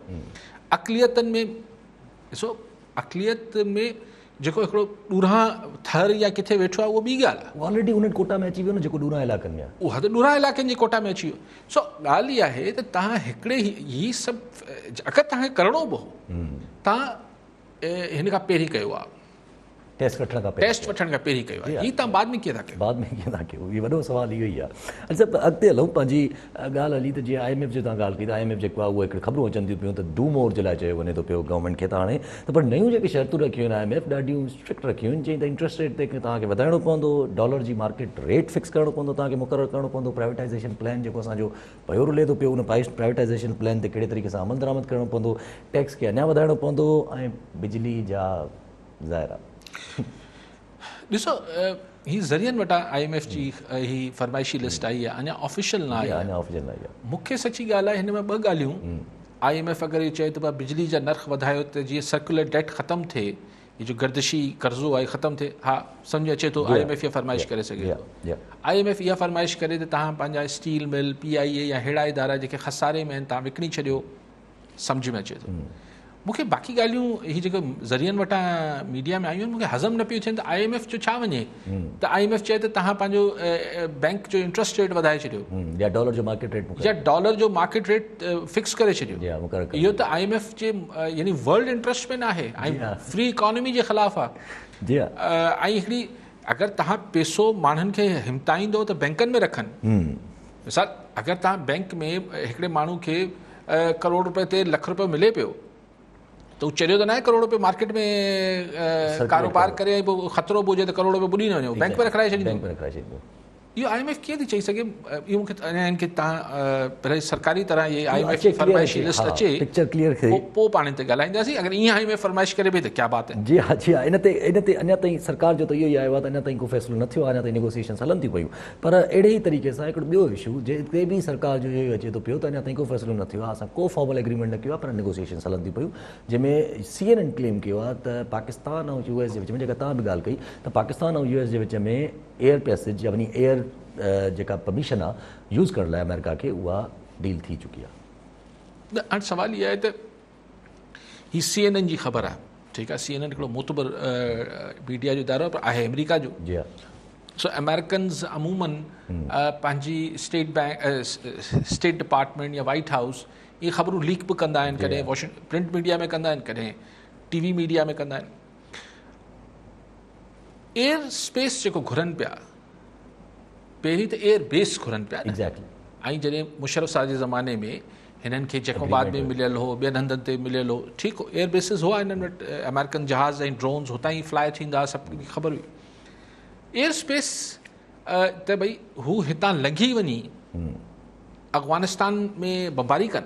اقليتن ۾ ڏسو اقليت ۾ جيڪو هڪڙو ڏورانهن ٿر يا ڪٿي ويٺو آهي اهو ٻي ڳالهه آهي. اهو آلريڊي انهن ڪوٽا ۾ اچي ويو نه جيڪو ڏورانهن علائقن ۾ آهي. اهو ته ڏورانهن علائقن جي ڪوٽا ۾ اچي ويو. سو ڳالهه اها آهي ته توهان هڪڙي هي سڀ اگر توهان کي ڪرڻو به هو توهان هن کان پهرين ڪيو آهي. ٽيسٽ وٺڻ کان پهرين ٽيسٽ وٺڻ کان پهرين ڪيو آهي هي توهان بعد ۾ ڪيئن ٿا ڪيو. بعد ۾ ڪيئن ٿا ڪيو هي وڏو سوال اهو ئي آهي. اڇا ته اڳتي هلون پنهنجي ڳالهه هلي ته جيئن I M F جي توهان ڳالهه ڪئي ته I M F جيڪو آهي اهو هڪڙي خبرون اچن ٿيون پيون ته do more جي لاء چيو وڃي ٿو پيو گورنمينٽ کي ته هاڻي ته پر نيون جيڪي شرطون رکيون آهن I M F ڏاڍيون اسٽرڪٽ رکيون آهن چئي ته انٽرسٽ ريٽ تي توهان کي وڌائڻو پوندو ڊالر جي مارڪيٽ ريٽ فڪس ڪرڻو پوندو توهان کي مقرر ڪرڻو پوندو پرائيويٽائيزيشن پلان جيڪو اسان جو پيو رلي ٿو پيو ان پرائيويٽائيزيشن پلان تي ڪهڙي طريقي سان عمل درآمد ڪرڻو پوندو ٽيڪس کي اڃا وڌائڻو پوندو ۽ بجلي جا ظاهر آهي ڏسو هي ذريعن وٽان I M F جي هي فرمائشي لسٽ آئي آهي اڃا آفيشل نه آئي آهي آفيشل نه آئي آهي مون کي سچي ڳالهه آهي هن ۾ ٻه ڳالهيون I M F اگر اهو چئي ته بجلي جا نرخ وڌايو ته جيئن سرڪولر ڊيٽ ختم ٿئي هي جو گردشي قرضو آهي ختم ٿئي ها سمجھ اچي ٿو I M F اها فرمائش ڪري سگهي ٿو I M F اها فرمائش ڪري ته توهان پنهنجا اسٽيل مل پي آئي اي يا ههڙا ادارا جيڪي خساري ۾ آهن توهان وڪڻي ڇڏيو سمجھ ۾ اچي ٿو. مون کي باقي ڳالهيون هي جيڪي ذريعن وٽان ميڊيا ۾ آيون آهن مون کي هضم نه پيون ٿين ته I M F جو ڇا وڃي ته I M F چئي ته توهان پنهنجو بينڪ جو انٽرسٽ ريٽ وڌائي ڇڏيو يا ڊالر جو مارڪيٽ ريٽ يا ڊالر جو مارڪيٽ ريٽ فڪس ڪري ڇڏيو اهو ته I M F جي يعني ورلڊ انٽرسٽ ۾ نه آهي ۽ فري اڪانومي جي خلاف آهي جي ها ۽ هڪڙي اگر توهان پيسو ماڻهن کي همتائيندو ته بينڪن ۾ رکن مثال اگر توهان بينڪ ۾ هڪڙي ماڻهو کي ڪروڙ روپئي تي لک روپيو ملي پيو ته هو چريو ته ناهي ڪروڙ روپيو مارڪيٽ ۾ ڪاروبار ڪري ۽ پوء خطرو به هجي ته ڪروڙ روپيو ٻڏي نه وڃي بينڪ ۾ رکرائي ڇڏيندو. اهو I M F ڪيئن ٿي چئي سگهي اهو مونکي اڃا هن کي توهان پهرين سرڪاري طرح اهي I M F جي فرمائشي لسٽ اچي پڪچر ڪليئر ٿئي پوء پاڻ هن تي ڳالهائينداسين اگر ائين I M F فرمائش ڪري پئي ته ڪيا بات هي. جي ها جي ها ان تي ان تي اڃا تائين سرڪار جو ته اهو ئي آيو آهي ته اڃا تائين ڪو فيصلو نه ٿيو آهي اڃا تائين نيگوسيئيشنس هلن ٿيون پيون پر اهڙي ئي طريقي سان هڪڙو ٻيو اشو جنهن تي به سرڪار جو اهو ئي اچي ٿو پيو ته اڃا تائين ڪو فيصلو نه ٿيو آهي اسان ڪو فارمل ايگريمينٽ نه ڪيو آهي پر نيگوسيئيشنس هلن ٿيون پيون جنهن ۾ سي اين اين ڪليم ڪيو آهي ته پاڪستان ۽ يو ايس جي وچ ۾ جيڪا توهان به ڳالهه ڪئي ته پاڪستان ۽ يو ايس جي وچ ۾ ايئر پيسج يا وڃي ايئر جيڪا پرميشن آهي يوز ڪرڻ لاء آمريڪا کي اها ڊيل ٿي چڪي آهي. نه هاڻ سوال اهو آهي ته هي سي اين اين جي خبر آهي ٺيڪ آهي سي اين اين هڪڙو معتبر ميڊيا جو ادارو آهي پر آهي آمريڪا جو جي ها سو آمريڪنز عمومن پنهنجي اسٽيٽ بينڪ اسٽيٽ ڊپارٽمينٽ يا وائٽ هائوس اهي خبرون ليڪ به ڪندا آهن ڪڏهن واشنگ پرنٽ ميڊيا ۾ ڪندا آهن ڪڏهن ٽي وي ميڊيا ۾ ڪندا آهن ايئر اسپيس جيڪو گهرن پيا پهرين ته ايئر بيس گهرن پيا نه ۽ جڏهن مشرف صاحب جي زماني ۾ هنن کي جيڪب آباد ۾ مليل هو ٻين هنڌن تي مليل هو ٺيڪ هو ايئر بيسز هئا هنن وٽ آمريڪن جهاز ۽ ڊرونز هتان ئي فلائي ٿيندا سڀ خبر هئي ايئر اسپيس ته ڀئي هو هتان لنگهي وڃي افغانستان ۾ بمباري ڪن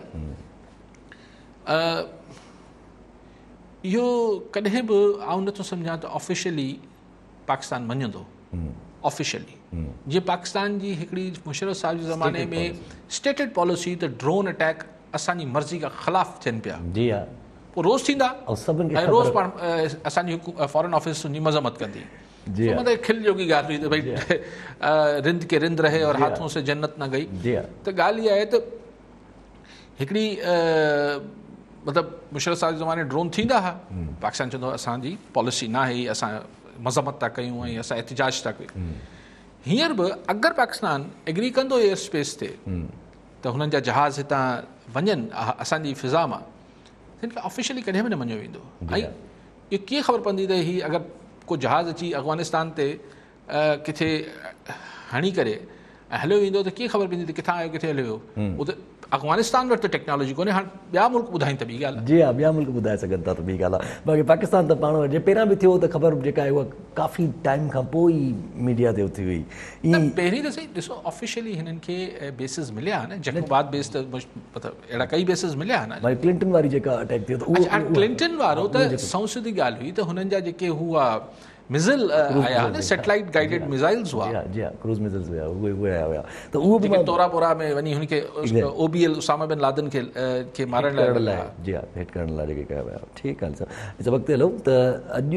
اهو ڪڏهن به آئون نٿو سمجهان ته آفيشلي پاڪستان مڃندو آفيشلي جيئن پاڪستان جي هڪڙي مشرف صاحب جي زماني ۾ اسٽيٽڊ پاليسي ته ڊرون اٽيڪ اسان جي مرضي کان خلاف ٿين پيا جي ها پوء روز ٿيندا ۽ روز پاڻ اسان جي فارن آفيس ان جي مذمت ڪندي جي مطلب کل جوڳي ڳالهه هئي ته ڀئي رند ڪي رند رهي اور هاٿون سي جنت نه گئي ته ڳالهه اها آهي ته هڪڙي مطلب مشرف صاحب جي زماني ڊرون ٿيندا هئا پاڪستان چوندو اسان جي پاليسي نه آهي اسان مذمت ٿا ڪيون ۽ اسان احتجاج ٿا ڪيون هينئر به اگر پاڪستان ايگري ڪندو ايئر اسپيس تي ته هنن جا جهاز هتان وڃن اسان جي فضا مان هن کي آفيشلي ڪڏهن به نه مڃيو ويندو ۽ اهو ڪيئن خبر پوندي ته هي اگر ڪو جهاز اچي افغانستان تي ڪٿي هڻي ڪري ۽ هليو ويندو ته ڪيئن خبر پوندي ته ڪٿان آيو ڪٿي هليو ويو هو ته افغانستان وٽ ته ٽيڪنالاجي ڪونهي هاڻ ٻيا ملڪ ٻڌائين ته ٻي ڳالهه جي ها ٻيا ملڪ ٻڌائي سگهن ٿا ته ٻي ڳالهه آهي باقي پاڪستان ته پاڻ وٽ جي پهريان به ٿيو ته خبر جيڪا آهي اها ڪافي ٽائيم کان پوء ئي ميڊيا تي اٿي هئي نه پهرين ته سائين ڏسو آفيشلي هنن کي بيسز مليا نه جيڪب آباد بيس ته مطلب اهڙا ڪئي بيسز مليا نه ڀائي ڪلنٽن واري جيڪا اٽيڪ ٿيو ته اهو ڪلنٽن وارو ته سنئون سڌي ڳالهه هئي ته هنن جا جيڪي هئا ميزل آيا نه سيٽلائيٽ گائيڊڊ ميزائلز هئا جي ها جي ها ڪروز ميزلز هيا اهي اهي آيا هيا ته اهو به تورا بورا ۾ وڃي هن کي O B L Osama bin Laden کي کي مارڻ لاء جي ها هٽ ڪرڻ لاء جيڪي ڪيا ويا ٺيڪ آهي سر وقت هلو ته اڄ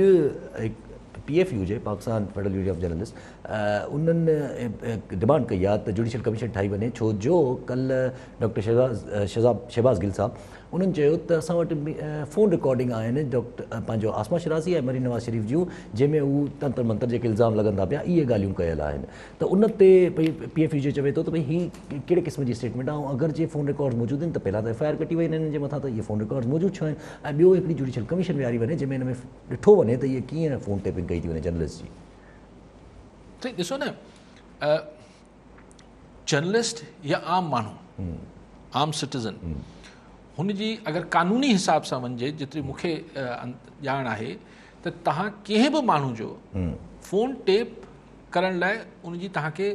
پي ايف يو جي Pakistan federal union of journalist انهن ڊمانڊ ڪئي آهي ته جوڊيشل ڪميشن ٺاهي وڃي ڇو جو ڪلهه ڊاڪٽر شهزاد شهباز گل صاحب انهن چيو ته اسان وٽ فون رڪارڊنگ آهن ڊاڪٽر پنهنجو عاصمه شيرازي ۽ مريم نواز شريف جون جنهن ۾ هو تنتر منتر جيڪي الزام لڳن ٿا پيا اهي ڳالهيون ڪيل آهن ته ان تي پي ايف يو جي چوي ٿو ته ڀئي هي ڪهڙي قسم جي اسٽيٽمينٽ آهي ۽ اگر جي فون رڪارڊز موجود آهن ته پهلا ته ايف I R ڪٽي وئي انهن جي مٿان ته اهي فون رڪارڊز موجود ڇو آهن ۽ ٻيو هڪڙي جوڊيشل ڪميشن ويهاري وڃي جنهن ۾ هن ۾ ڏٺو وڃي ته اهي ڪيئن فون ٽيپنگ ڪئي ٿي وڃي جرنلسٽ جي. سائين ڏسو نه جرنلسٽ يا عام ماڻهو عام سٽيزن هن جي اگر قانوني حساب سان وڃجي جيتري مون کي ڄاڻ آهي ته توهان ڪنهن به ماڻهو جو فون ٽيپ ڪرڻ لاء ان جي توهان کي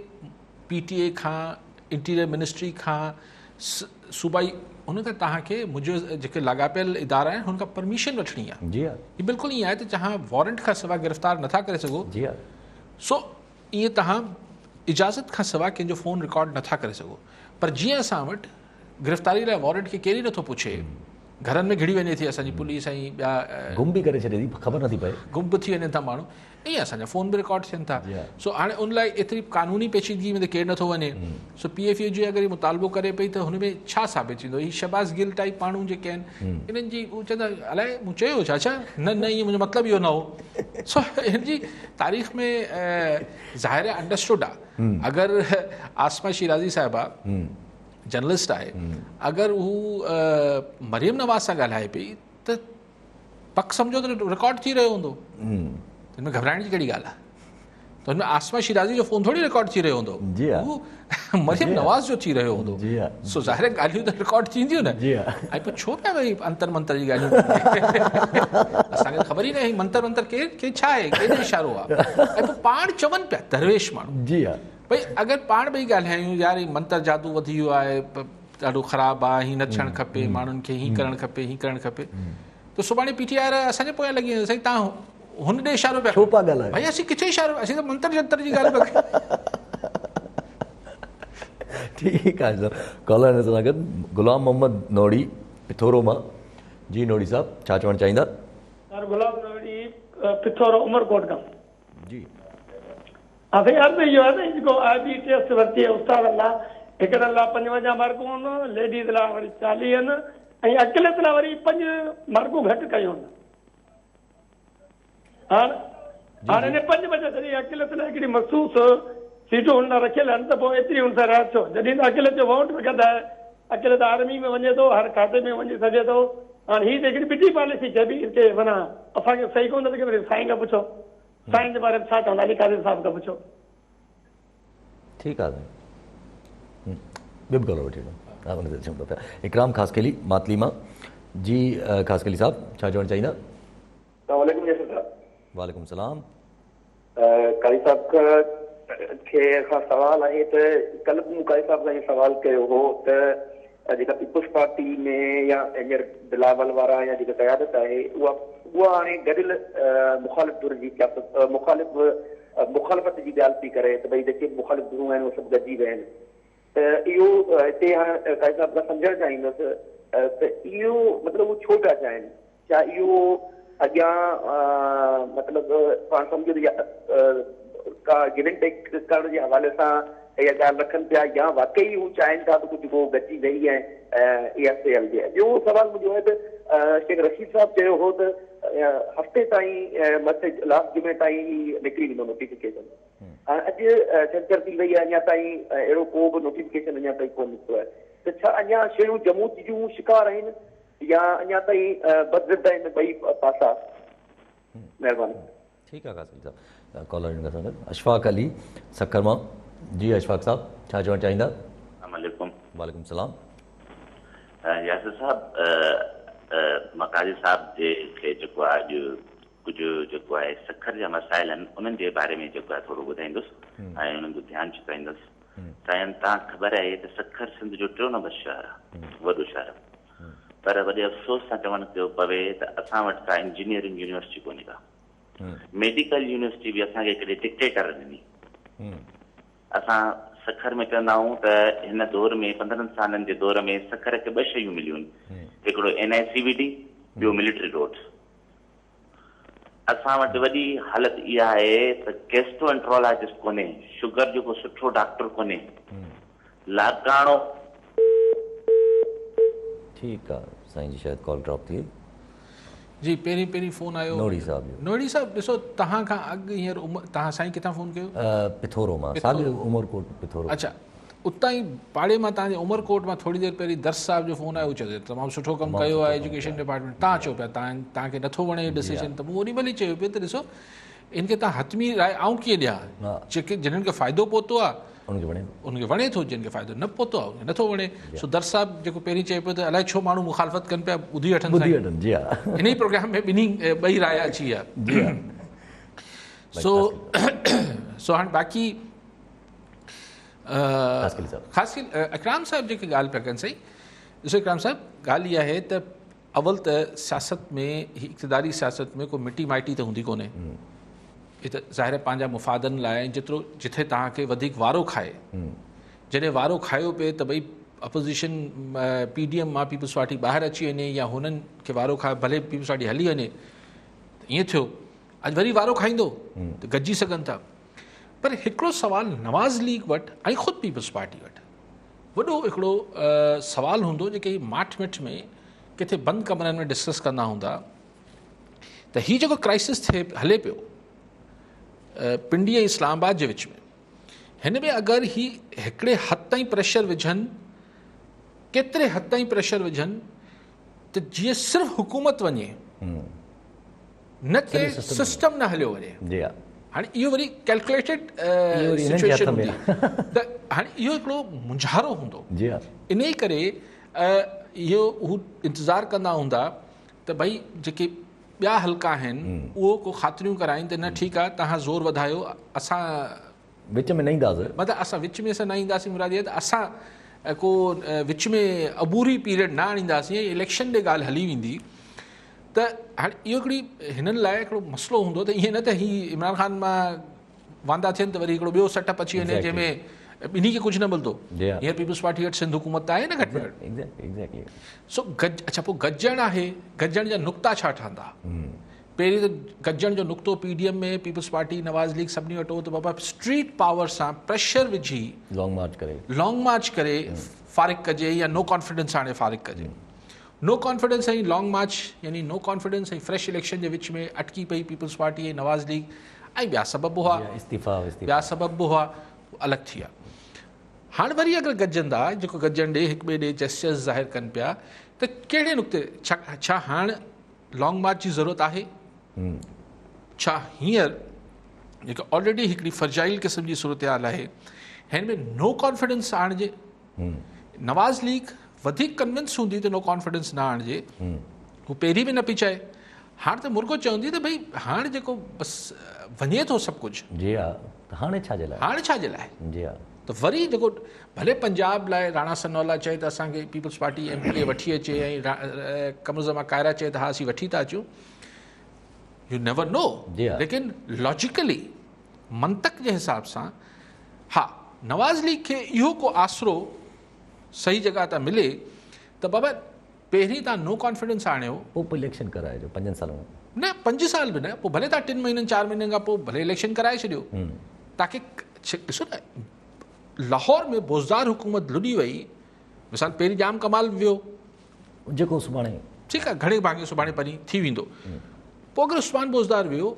پي ٽي اي کان انٽيريئر منسٽري کان صوبائي ان کان توهان کي منهنجو جيڪي لاڳاپيل ادارا آهن هن کان پرميشن وٺڻي آهي جي ها هي بلڪل ائين آهي ته توهان وارنٽ کان سواء گرفتار نٿا ڪري سگهو جي ها سو ائين توهان اجازت کان سواء ڪنهن جو فون رڪارڊ نٿا ڪري سگهو پر جيئن اسان وٽ گرفتاري لاء وارنٽ کي ڪير ئي نٿو پڇي گهرن ۾ گهڙي وڃي ٿي اسان جي پوليس ۽ ٻيا گم به ڪري ڇڏي ٿي خبر نٿي پئي. گم به ٿي وڃن ٿا ماڻهو ائين اسان جا فون به رڪارڊ ٿين ٿا سو هاڻي ان لاء ايتري قانوني پيچيدگي ۾ ته ڪير نٿو وڃي سو پي ايف اي جي اگر هي مطالبو ڪري پئي ته هن ۾ ڇا ثابت ٿيندو هي شهباز گل ٽائپ ماڻهو جيڪي آهن انهن جي هو چوندا الائي مون چيو ڇا ڇا نه نه ائين منهنجو مطلب اهو نه هو سو هن جي تاريخ ۾ ظاهر انڊرسٽوڊ آهي اگر عاصمه شيرازي صاحبه جرنلسٽ آهي اگر هو مريم نواز سان ڳالهائي پئي ته پڪ سمجهو ته رڪارڊ ٿي رهيو هوندو هن ۾ گهٻرائڻ جي ڪهڙي ڳالهه آهي ته هن ۾ عاصمه شيرازي جو فون ٿوري رڪارڊ ٿي رهيو هوندو جي ها هو مريم نواز جو ٿي رهيو هوندو جي ها سو ظاهر ڳالهيون ته رڪارڊ ٿينديون نه جي ها ۽ پوء ڇو پيا وري انتر منتر جي ڳالهيون اسان کي خبر ئي نه هي منتر منتر ڪير ڪي ڇا آهي ڪنهن جو اشارو آهي ۽ پوء پاڻ چون پيا درويش ماڻهو جي ها ڀئي اگر پاڻ ٻئي ڳالهايون يار هي منتر جادو وڌي ويو آهي ڏاڍو خراب آهي هي نه ٿيڻ کپي ماڻهن کي هي ڪرڻ کپي هي ڪرڻ کپي ته سڀاڻي پي ٽي آء اسان جي پويان لڳي ويندي سائين تان هن ڏي اشارو پيا ڇو پيا ڳالهايو ڀئي اسين ڪٿي اشارو اسين ته منتر جنتر جي ڳالهه پيا ٺيڪ آهي سر ڪالر سان گڏ غلام محمد نوڙي پٿورو مان جي نوڙي صاحب ڇا چوڻ چاهيندا؟ سر غلام نوڙي پٿورو عمرڪوٽ کان. جي. ها سائين عرض اهو آهي ته جيڪو آء بي ٽيسٽ ورتي آهي استادن لاء هڪڙن لاء 55 مارڪون آهن ليڊيز لاء وري 40 آهن ۽ اقليت لاء وري 5 مارڪون گهٽ ڪيون آهن هاڻ هاڻ ان 5 بچت جڏهن اقليت لاء هڪڙي مخصوص سيٽون هن لاء رکيل آهن ته پوء ايتري هن سان رعايت ڇو جڏهن ته اقليت جو ووٽ به گهٽ آهي اقليت آرمي ۾ وڃي ٿو هر کاتي ۾ وڃي سگهي ٿو هاڻ هي ته هڪڙي ٻٽي پاليسي چئبي ان کي معنيٰ اسان کي صحيح ڪونه ٿو لڳي وري سائين کان پڇو سائين جي باري ۾ ڇا چوندا علي قاضي صاحب کان پڇو. ٺيڪ آ سائين ٻيو به ڪالر وٺي وٺو ها ان تي اچون ٿا پيا اڪرام خاصخيلي ماتلي مان جي خاصخيلي صاحب ڇا چوڻ چاهيندا. السلام عليڪم ياسر صاحب. وعليڪم السلام. قاضي صاحب کي کان سوال آهي ته ڪلهه به مون قاضي صاحب کان اهو سوال ڪيو هو ته جيڪا پيپلز پارٽي ۾ يا هينئر بلاول وارا يا جيڪا قيادت آهي اها اها هاڻي گڏيل مخالف ڌر جي سياست مخالف مخالفت جي ڳالهه پئي ڪري ته ڀئي جيڪي به مخالف ڌرون آهن اهي سڀ گڏجي ويا آهن ته اهو هتي هاڻي قاضي صاحب کان سمجهڻ چاهيندس ته اهو مطلب هو ڇو پيا چاهين ڇا اهو اڳيان مطلب پاڻ سمجهو ته ڪا گو اينڊ ٽيڪ ڪرڻ جي حوالي سان اها ڳالهه رکن پيا يا واقعي هو چاهين ٿا ته ڪجهه ڪو گڏجي ويهي ۽ اها شيء هلجي. ٻيو سوال منهنجو آهي ته شيخ رشيد صاحب چيو هو ته هفتي تائين مس لاسٽ جمعي تائين هي نڪري ويندو نوٽيفڪيشن. هاڻ اڄ ڇنڇر ٿي وئي آهي اڃا تائين اهڙو ڪو به نوٽيفڪيشن اڃا تائين ڪونه نڪتو آهي ته ڇا اڃا شيون جمود جون شڪار آهن يا اڃا تائين بدضد آهن ٻئي پاسا. مهرباني. ٺيڪ آ قاسم صاحب ڪالر ان سان گڏ اشفاق علي سکر مان جي اشفاق صاحب ڇا چوڻ چاهيندا. السلام عليڪم. وعليڪم السلام. ياسر صاحب مان قاضي صاحب جي کي جيڪو آهي اڄ ڪجهه جيڪو آهي سکر جا مسائل آهن انهن جي باري ۾ جيڪو آهي ٿورو ٻڌائيندس ۽ انهن جو ڌيان ڇڪائيندس. سائين توهان کي خبر آهي ته سکر سنڌ جو ٽيون نمبر شهر آهي وڏو شهر آهي پر وڏي افسوس سان چوڻ پيو پوي ته اسان وٽ ڪا انجنيئرنگ يونيورسٽي ڪونهي ڪا ميڊيڪل يونيورسٽي به اسان کي هڪڙي ڊڪٽيٽر ڏني. اسان سکر ۾ چوندا آهيون ته هن دور ۾ 15 سالن جي دور ۾ سکر کي ٻه شيون مليون آهن هڪڙو اين آء سي وي ڊي ٻيو ملٽري روڊ. اسان وٽ وڏي حالت اها آهي ته گيسٽرو انٽرولاجسٽ ڪونهي، شگر جو ڪو سٺو ڊاڪٽر ڪونهي، لاڙڪاڻو. ٺيڪ آ سائين جي شايد ڪال ڊراپ ٿي وئي. جي پهرين پهرين فون آيو نوڙي صاحب جو. نوڙي صاحب ڏسو توهان کان اڳ هينئر عمر توهان سائين ڪٿان فون ڪيو؟ پٿورو مان ساڳيو عمرڪوٽ پٿورو. اڇا اتان ئي پاڙي مان توهان جي عمرڪوٽ مان ٿوري دير پهرين درس صاحب جو فون آيو هو چئي ٿو تمام سٺو ڪم ڪيو آهي ايجوڪيشن ڊپارٽمينٽ توهان چئو پيا توهان توهان کي نٿو وڻي هي ڊسيشن ته مون اوڏي مهل ئي چيو پيو ته ڏسو ان کي توهان حتمي راء آئون ڪيئن ڏيان جيڪي جنھن کي فائدو پهتو آهي ان کي وڻي ٿو ان کي وڻي ٿو جن کي فائدو نه پهتو آهي ان کي نٿو وڻي سو درس صاحب جيڪو پهرين چئي پيو ته الائي ڇو ماڻهو مخالفت ڪن پيا ٻڌي وٺن ٻڌي وٺن جي ها ان ئي پروگرام ۾ ٻنهي ٻئي رايا اچي ويا جي ها سو سو هاڻي باقي خاصخيلي اڪرام صاحب جيڪي ڳالهه پيا ڪن سائين ڏسو اڪرام صاحب ڳالهه اها آهي ته اول ته سياست ۾ هي اقتداري سياست ۾ ڪو مٽي مائٽي ته هوندي ڪونهي هي ته ظاهر پنهنجا مفادن لاء جيترو جٿي توهان کي وڌيڪ وارو کائي جڏهن وارو کايو پئي ته ڀئي اپوزيشن پي ڊي ايم مان پيپلز پارٽي ٻاهر اچي وڃي يا هنن کي وارو کائي ڀلي پيپلز پارٽي هلي وڃي ته ائين ٿيو اڄ وري وارو کائيندو ته گڏجي سگهن ٿا. پر هڪڙو سوال نواز ليگ وٽ ۽ خود پيپلز پارٽي وٽ وڏو هڪڙو سوال هوندو جيڪي هي ماٺ مٺ ۾ ڪٿي بند ڪمرن ۾ ڊسڪس ڪندا هوندا ته هي جيڪو ڪرائسس ٿئي هلي پيو پنڊي ۽ اسلام آباد جي وچ ۾ هن ۾ اگر هي هڪڙي حد تائين پريشر وجهن ڪيتري حد تائين پريشر وجهن ته جيئن صرف حڪومت وڃي نه ڪي سسٽم نه هليو وڃي. جي ها. هاڻي اهو وري ڪيلڪوليٽيڊ سچويشن هوندي ته هاڻي اهو هڪڙو مونجهارو هوندو. جي ها. انهي ڪري اهو هو انتظار ڪندا هوندا ته ڀئي جيڪي ٻيا حلقا آهن اهو ڪو خاطريون ڪرائين ته نه ٺيڪ آهي توهان زور وڌايو اسان وچ ۾ نه اينداسين. مطلب اسان وچ ۾ اسان نه اينداسين مراد اها ته اسان ڪو وچ ۾ عبوري پيريڊ نه آڻينداسين ۽ اليڪشن ڏي ڳالهه هلي ويندي ته هاڻي اهو هڪڙي هنن لاء هڪڙو مسئلو هوندو ته ائين نه ته هي عمران خان مان واندا ٿين ته وري هڪڙو ٻيو سيٽ اپ اچي وڃي جنهن ۾ ٻنهي کي ڪجهه نه ملندو. هينئر پيپلز پارٽي وٽ سنڌ حڪومت ته آهي نه گهٽ ۾ گهٽ. سو گڏ اڇا پوء گڏجڻ آهي گڏجڻ جا نقطا ڇا ٺهندا؟ پهرين ته گڏجڻ جو نقطو P D M ۾ Peoples Party Nawaz League سڀني وٽ هو ته بابا اسٽريٽ پاور سان پريشر وجهي لانگ مارچ ڪري لانگ مارچ ڪري فارغ ڪجي يا نو ڪانفيڊنس آڻي فارغ ڪجي. نو ڪانفيڊنس ۽ لانگ مارچ يعني نو ڪانفيڊنس ۽ فريش اليڪشن جي وچ ۾ اٽڪي پئي پيپلز پارٽي ۽ نواز ليگ ۽ ٻيا سبب به هئا ٻيا سبب به هئا الڳ ٿي ويا. هاڻ وري اگر گڏجندا جيڪو گڏجڻ ڏي هڪ ٻئي ڏي جيسچرز ظاهر ڪن پيا ته ڪهڙي نقطي ڇا ڇا هاڻ لانگ مارچ جي ضرورت آهي؟ ڇا هينئر جيڪا آلريڊي هڪڙي فرجائل قسم جي صورتحال آهي هن ۾ نو ڪانفيڊنس آڻجي؟ نواز ليگ وڌيڪ ڪنونس هوندي ته نو ڪانفيڊنس نه آڻجي، هو پهرين به نه پئي چاهي، هاڻ ته مرڳو چوندي ته ڀئي هاڻ جيڪو بس وڃي ٿو سڀ ڪجهه. جي ها ته هاڻي ڇا جي لاء؟ هاڻي ڇا جي لاء؟ جي ها. ته وري جيڪو ڀلي پنجاب لاء راڻا ثناء الله چئي ته اسان کي پيپلز پارٽي ايم پي اي وٺي اچي ۽ قمر زمان ڪائرا چئي ته ها اسين وٺي ٿا اچون، يو نيور نو، ليڪن لاجيڪلي منطق جي حساب سان ها نواز ليگ کي اهو ڪو آسرو صحيح جڳهه تان ملي ته بابا پهرين تان نو ڪانفيڊنس آڻيو. پوء اليڪشن ڪرائجو پنجن سالن ۾. نه پنج سال به نه پوء ڀلي تان ٽن مهينن چار مهينن کان پوء ڀلي اليڪشن ڪرائي ڇڏيو تاڪي ڏسو نه لاهور ۾ بوزدار حڪومت لڏي وئي مثال پهرين ڄام ڪمال ويو جيڪو سڀاڻي ٺيڪ آهي گهڻي ڀاڱي سڀاڻي پرين ٿي ويندو پوء اگر عثمان بوزدار ويو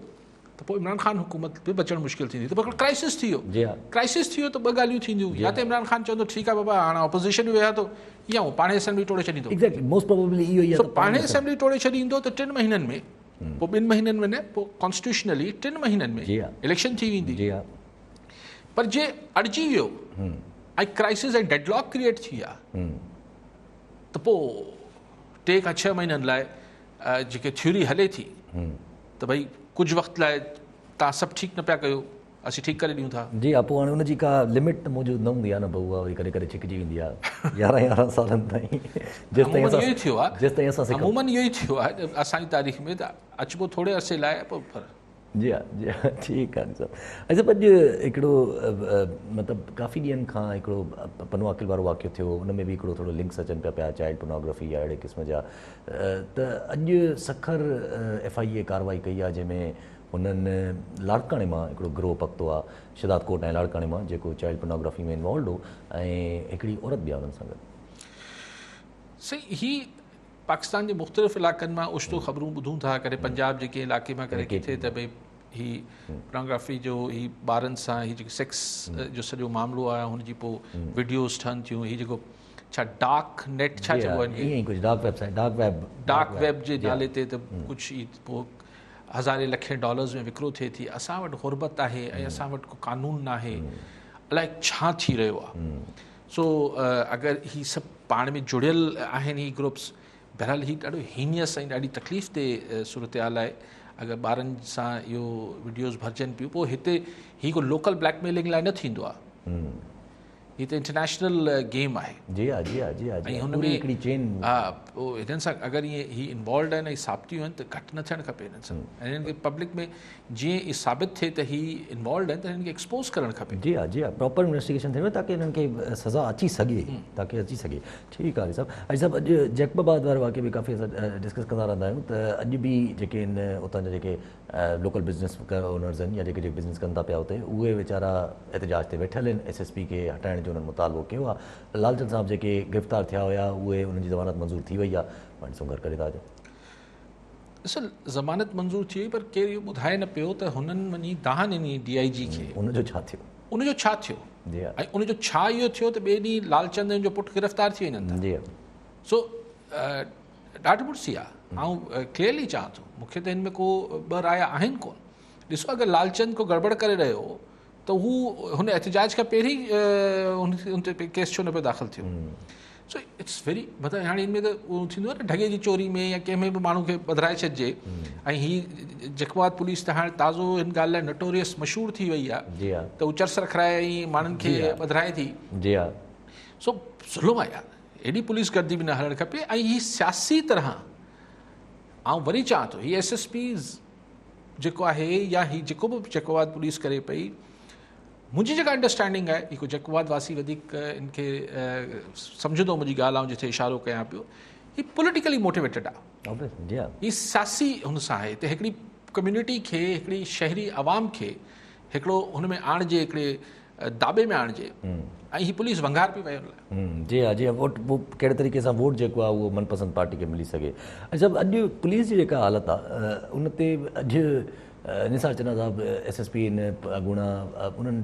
ته پوء عمران خان حڪومت به بچڻ مشڪل ٿيندي ته پوء هڪڙو ڪرائسس ٿي ويو ڪرائسس ٿي ويو ته ٻه ڳالهيون ٿينديون يا ته عمران خان چوندو ٺيڪ آهي بابا هاڻ اپوزيشن به ويهان ٿو يا هو پاڻهي اسيمبلي ٽوڙي ڇڏيندو ايگزيڪٽلي موسٽ پروبيبلي اهو ئي آهي سو پاڻهي اسيمبلي ٽوڙي ڇڏيندو ته ٽن مهينن ۾ پوء ٻن مهينن ۾ نه پوء ڪانسٽيٽيوشنلي ٽن مهينن ۾ اليڪشن ٿي ويندي پر جي اڙجي ويو ۽ ڪرائسس ۽ ڊيڊ لاڪ ڪريئيٽ ٿي ويا ته پوء ٽي کان ڇهه مهينن لاء جيڪي ٿيوري هلي ٿي ته ڀئي ڪجهه وقت لاء توهان سڀ ٺيڪ نه پيا ڪيو اسين ٺيڪ ڪري ڏيون ٿا. جي ها پوء هاڻي ان جي ڪا لمٽ ته موجود نه هوندي آهي نه پوء اها وري ڪڏهن ڪڏهن ڇڪجي ويندي آهي يارهن يارهن سالن تائين جيستائين اسان اهو ئي ٿيو آهي جيستائين اسان سکون عمومن اهو ئي ٿيو آهي اسان جي تاريخ ۾ ته اچبو ٿوري عرصي لاء پوء پر جي ها جي ها ٺيڪ آهي صاحب اچا اڄ هڪڙو مطلب ڪافي ڏينهن کان هڪڙو پنو عاقل وارو واقعو ٿيو ان ۾ به هڪڙو ٿورو لنڪس اچن پيا پيا چائلڊ پورنوگرافي يا اهڙي قسم جا ته اڄ سکر ايف I اي ڪارروائي ڪئي آهي جنهن ۾ هنن لاڙڪاڻي مان هڪڙو گروهه پڪتو آهي شهداد ڪوٽ ۽ لاڙڪاڻي مان جيڪو چائلڊ پورنوگرافي ۾ انوالوڊ هو ۽ هڪڙي عورت به آهي انهن سان گڏ. سائين هي پاڪستان جي مختلف علائقن مان اوچتو خبرون ٻڌون ٿا ڪڏهن پنجاب جي ڪنهن علائقي مان ڪڏهن ڪٿي ته ڀئي هي پورنوگرافي جو هي ٻارن سان هي جيڪو سيڪس جو سڄو معاملو آهي هن جي پوء وڊيوز ٺهن ٿيون هي جيڪو ڇا ڊارڪ نيٽ ڇا چئبو آهي ائين ئي ڪجهه dark website dark web dark web جي نالي تي ته ڪجهه هي پوء هزارين لکين ڊالرز ۾ وڪرو ٿئي ٿي اسان وٽ غربت آهي ۽ اسان وٽ ڪو قانون ناهي الائي ڇا ٿي رهيو آهي سو اگر هي سڀ پاڻ ۾ جڙيل آهن هي گروپس بهرحال هي ڏاڍو هينيس ۽ ڏاڍي تڪليف تي صورتحال آهي اگر ٻارن سان اهو وڊيوز ڀرجن پيون پوء هتي هي ڪو لوڪل بليڪ ميلنگ لاء نه ٿيندو آهي. هي ته انٽرنيشنل گيم آهي. جي ها جي ها جي ها ۽ هن ۾ هڪڙي چين ها پوء هنن سان اگر ائين هي انوالوڊ آهن ۽ ثابتيون آهن ته گهٽ نه ٿيڻ کپي هنن سان ۽ هنن کي پبلڪ ۾ جيئن ئي ثابت ٿئي ته هي انوالوڊ آهن ته هنن کي ايڪسپوز ڪرڻ کپي. جي ها جي ها پراپر انويسٽيگيشن ٿيڻ تاڪي هنن کي سزا اچي سگهي تاڪي اچي سگهي ٺيڪ آهي صاحب علي صاحب اڄ جيڪب آباد وارو واقعو به ڪافي اسان ڊسڪس ڪندا رهندا آهيون ته اڄ به جيڪي آهن اتان جا جيڪي لوڪل بزنس اونرز آهن يا جيڪي جيڪي بزنس ڪن ٿا پيا اتي اهي ويچارا احتجاج تي ويٺل آهن ايس ايس پي کي هٽائڻ جو انهن مطالبو ڪيو آهي لالچند صاحب جيڪي گرفتار ٿيا هيا اهي انهن جي ضمانت منظور ٿي وئي آهي پاڻ ڏسون گهر ڪري ٿا اچن. ڏسو ضمانت منظور ٿي وئي پر ڪير اهو ٻڌائي نه پيو ته هنن وڃي دانهن ڏني ڊي I جي کي ان جو ڇا ٿيو ان جو ڇا ٿيو جي ها ۽ ان جو ڇا اهو ٿيو ته ٻئي ڏينهن لالچند جو پٽ گرفتار ٿي وڃن ٿا جي ها سو ڏاڍ مڙسي آ. آئون ڪليئرلي چوان ٿو مون کي ته هن ۾ ڪو ٻه رايا آهن ڪون. ڏسو اگر لالچند ڪو گڙٻڙ ڪري رهيو هو ته هو هن احتجاج کان پهرين هن تي ڪيس ڇو نه پيو داخل ٿيو. سو it's very مطلب هاڻي هن ۾ ته اهو ٿيندو آهي نه ڍڳي جي چوري ۾ يا ڪنهن ۾ به ماڻهو کي ٻڌرائي ڇڏجي ۽ هي جيڪب آباد پوليس ته هاڻي تازو هن ڳالهه لاء نٽوريس مشهور ٿي وئي آهي ته هو چرس رکرائي ۽ ماڻهن کي ٻڌرائي ٿي. جي ها. سو ظلم آهي يار. ايڏي پوليس گردي به نه هلڻ کپي ۽ هي سياسي طرح آئون وري چوان ٿو هي ايس ايس پي جيڪو آهي يا هي جيڪو به جيڪب آباد پوليس ڪري پئي منهنجي جيڪا انڊرسٽينڊنگ آهي هي ڪو جيڪب آباد واسي وڌيڪ ان کي سمجهندو منهنجي ڳالهه آئون جتي اشارو ڪيان پيو هي پوليٽيڪلي موٽيويٽيڊ آهي هي سياسي هن سان آهي ته هڪڙي ڪميونٽي کي هڪڙي شهري عوام کي هڪڙو هن ۾ آڻجي هڪڙي داٻي ۾ آڻجي ۽ هي پوليس ونگار پئي وئي ان لاء. جي ها جي ها ووٽ ڪهڙي طريقي سان ووٽ جيڪو آهي اهو من پسند پارٽي کي ملي سگهي ۽ صاحب اڄ پوليس جي جيڪا حالت آهي ان تي اڄ نثار چنا صاحب ايس ايس پي ان اڳوڻا انهن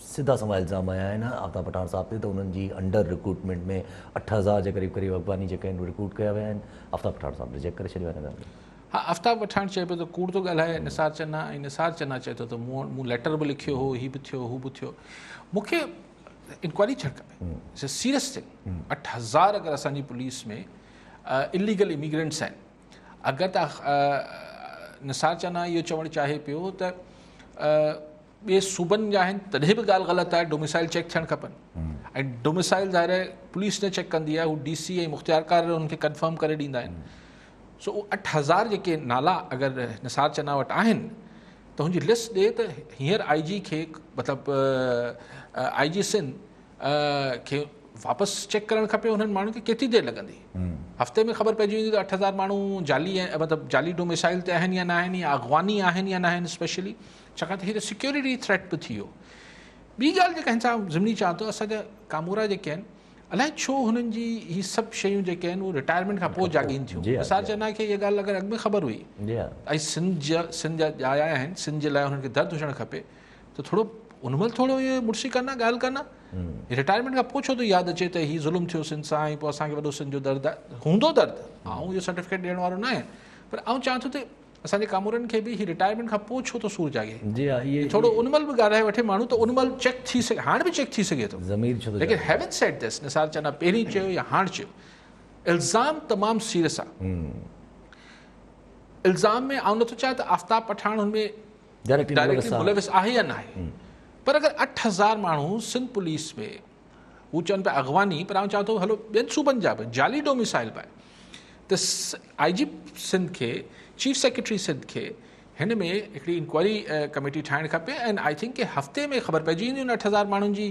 سڌا سنوان الزام هنيا آهن آفتاب پٺاڻ صاحب تي ته انهن جي انڊر رڪروٽمينٽ ۾ 8000 جي قريب قريب افغاني جيڪي آهن رڪروٽ ڪيا ويا آهن آفتاب پٺاڻ صاحب ريجيڪٽ ڪري ڇڏيو آهي ان ڳالهه کي. ها آفتاب پٺاڻ چئي پيو ته ڪوڙ ٿو ڳالهائي نثار چنا ۽ نثار چنا چئي ٿو ته مون مون ليٽر به لکيو هو هي به ٿيو هو به ٿيو مون کي انڪوائري ٿيڻ کپي it's a serious thing 8000 اگر اسان جي پوليس ۾ اليگل اميگرنٽس آهن اگر ته نثار چنا اهو چوڻ چاهي پيو ته ٻئي صوبن جا آهن تڏهن به ڳالهه غلط آهي ڊوميسائل چيڪ ٿيڻ کپن ۽ ڊوميسائل ظاهر آهي پوليس نه چيڪ ڪندي آهي هو ڊي سي ۽ مختيارڪار انهن کي ڪنفرم ڪري ڏيندا آهن سو اهي 8000 جيڪي نالا اگر نثار چنا وٽ آهن ته هن جي لسٽ ڏي ته هينئر آئي جي کي مطلب آئي جي سنڌ کي واپس چيڪ ڪرڻ کپي انهن ماڻهن کي ڪيتري دير لڳندي هفتي ۾ خبر پئجي ويندي ته 8000 ماڻهو جعلي مطلب جعلي ڊوميسائل تي آهن يا نه آهن يا اغواني آهن يا نه آهن اسپيشلي ڇاڪاڻ ته هي ته سيڪيورٽي ٿريٽ به ٿي ويو ٻي ڳالهه جيڪا هن سان ضمني چوان ٿو اسان جا ڪامورا جيڪي آهن الائي ڇو هنن جي هي سڀ شيون جيڪي آهن اهي رٽائرمينٽ کان پوء جاڳين ٿيون. نثار چنا کي اها ڳالهه اگر اڳ ۾ خبر هئي ۽ سنڌ جا سنڌ جا ڄايا آهن سنڌ جي لاء هنن کي درد هجڻ کپي ته ٿورو ان مهل ٿورو اهي مڙسي ڪن ها ڳالهه ڪن ها. رٽائرمينٽ کان پوء ڇو ٿو ياد اچي ته هي ظلم ٿيو سنڌ سان ۽ پوء اسان کي وڏو سنڌ جو درد آهي. هوندو درد آئون اهو سرٽيفڪيٽ ڏيڻ وارو نه آهيان پر آئون چوان ٿو ته اسان جي ڪامورن کي به هي رٽائرمينٽ کان پوء ڇو ٿو سور جاڳي؟ جي ها اهي ٿورو ان مهل به ڳالهائي وٺي ماڻهو ته ان مهل چيڪ ٿي سگهي هاڻ به چيڪ ٿي سگهي ٿو ضمير ڇو ٿو ليڪن هيون سيڊ دس نثار چنا پهرين چيو يا هاڻ چيو الزام تمام سيريس آ الزام ۾ آئون نٿو چاهيان ته آفتاب پٺاڻ هن ۾ ڊائريڪٽلي ملوث آهي يا نه آهي پر اگر 8000 ماڻهو سنڌ پوليس ۾ هو چون پيا اغواني پر آئون چوان ٿو هلو ٻين صوبن جا به جعلي ڊوميسائل به ته آء جي سنڌ کي چيف سيڪريٽري سنڌ کي هن ۾ هڪڙي انڪوائري ڪميٽي ٺاهڻ کپي ۽ I think ڪي هفتي ۾ خبر پئجي ويندي ان 8000 ماڻهن جي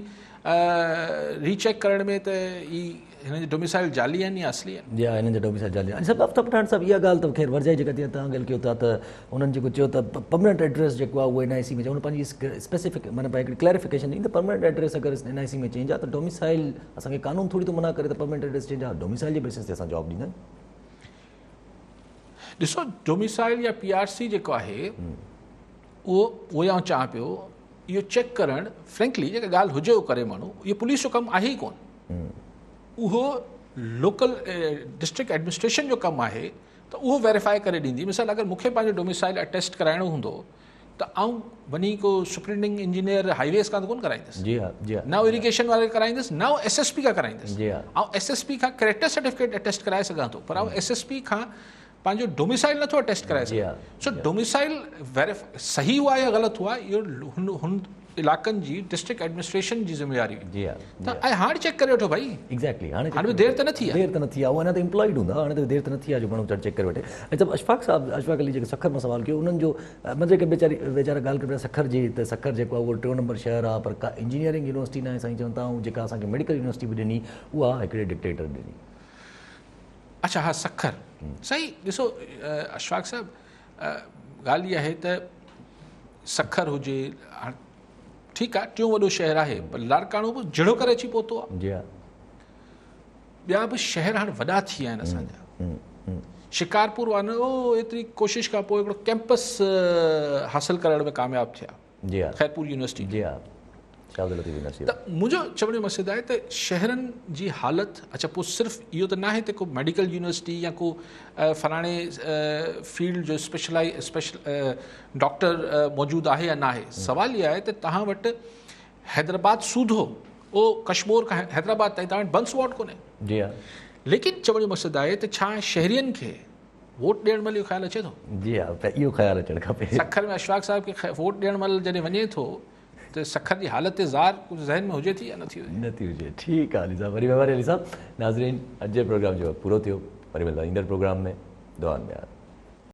ري چيڪ ڪرڻ ۾ ته هي هنن جا ڊوميسائل جعلي آهن يا اصلي آهن. جي ها هنن جا ڊوميسائل جعلي آهن. سڀ آفتاب پٺاڻ صاحب اها ڳالهه ته خير ورجائي جيڪا تيئن توهان ڳالهه ڪيو ٿا ته انهن جيڪو چيو ته پرمننٽ ايڊريس جيڪو آهي اهو اين آء سي ۾ هن پنهنجي اسپيسفڪ معنيٰ هڪڙي ڪليريفڪيشن ڏني ته پرمننٽ ايڊريس اگر اين آء سي ۾ چينج آهي ته ڊوميسائل اسان کي قانون ٿوري ٿو منع ڪري ته پرمننٽ ايڊريس چينج آهي ڊوميسائل جي بيسس تي اسان جاب ڏيندا آهيون. ڏسو ڊوميسائل يا پي آر سي جيڪو آهي اهو اهو ئي آئون چاهيان پيو اهو چيڪ ڪرڻ فرينڪلي جيڪا ڳالهه هجي اهو ڪري ماڻهو اهو پوليس جو ڪم آهي ئي ڪونه اهو لوڪل ڊسٽرڪٽ ايڊمنسٽريشن جو ڪم آهي ته اهو ويريفائي ڪري ڏيندي مثال اگر مونکي پنهنجو ڊوميسائل اٽيسٽ ڪرائڻو هوندو ته آئون وڃي ڪو سپرنٽنگ انجنيئر هائي ويز کان ته ڪونه ڪرائيندس جي ها جي ها نه اريگيشن واري ڪرائيندس نه ايس ايس پي کان ڪرائيندس جي ها آئون ايس ايس پي کان ڪريڪٽر سرٽيفڪيٽ اٽيسٽ ڪرائي سگهان ٿو پر آئون ايس ايس پي کان پنهنجو ڊوميسائل نٿو اٽيسٽ ڪرائي سگهان سو ڊوميسائل ويريف صحيح هئا يا غلط هئا اهو هن هن علائقن جي ڊسٽرڪٽ ايڊمنسٽريشن جي ذميواري هئي. جي ها ته ۽ هاڻ چيڪ ڪري وٺو ڀائي. ايگزيڪٽلي هاڻي هاڻي به دير ته نه ٿي آهي. دير ته نه ٿي آهي اهو اڃا ته امپلائيڊ هوندا هاڻي ته دير ته نه ٿي آهي جو ماڻهو چٽ چيڪ ڪري وٺي. ۽ سڀ اشفاق صاحب اشفاق علي جيڪي سکر مان سوال ڪيو انهن جو مطلب جيڪي ويچاري ويچارا ڳالهه ڪن پيا سکر جي ته سکر جيڪو آهي اهو ٽيون نمبر شهر آهي پر ڪا انجنيئرنگ يونيورسٽي ناهي سائين چون ٿا ۽ جيڪا اسان کي ميڊيڪل يونيورسٽي به ڏني اها هڪڙي ڊڪٽيٽر ڏني. اڇا ها سکر سائين ڏسو اشفاق صاحب ڳالهه اها آهي ته سکر هجي هاڻ ٺيڪ آهي ٽيون وڏو شهر آهي پر لاڙڪاڻو به جهڙو ڪري اچي پهتو آهي. جي ها. ٻيا به شهر هاڻ وڏا ٿي ويا آهن اسان جا. شڪارپور وارن او ايتري ڪوشش کان پوء هڪڙو ڪيمپس حاصل ڪرڻ ۾ ڪامياب ٿيا. جي ها. خيرپور يونيورسٽي. جي ها. شاهه عبداللطيف يونيورسٽي. ته منهنجو چوڻ جو مقصد آهي ته شهرن جي حالت اڇا پوء صرف اهو ته ناهي ته ڪو ميڊيڪل يونيورسٽي يا ڪو فلاڻي فيلڊ جو اسپيشلائي اسپيشل ڊاڪٽر موجود آهي يا ناهي سوال اهو آهي ته توهان وٽ حيدرآباد سوڌو او ڪشمور کان حيدرآباد تائين توهان وٽ بنس وارڊ ڪونهي. جي ها. ليڪن چوڻ جو مقصد آهي ته ڇا شهرين کي ووٽ ڏيڻ مهل اهو خيال اچي ٿو؟ جي ها اهو خيال اچڻ کپي. سکر ۾ اشفاق صاحب کي ووٽ ڏيڻ مهل جڏهن وڃي ٿو ته سکر جي حالت زار ڪجهه ذهن ۾ هجي ٿي يا نٿي هجي؟ نٿي هجي. ٺيڪ آ علي صاحب وڏي مهرباني علي صاحب. ناظرين اڄ جي پروگرام جو وقت پورو ٿيو وري ملندا ايندڙ پروگرام ۾ دعائن ۾ ياد.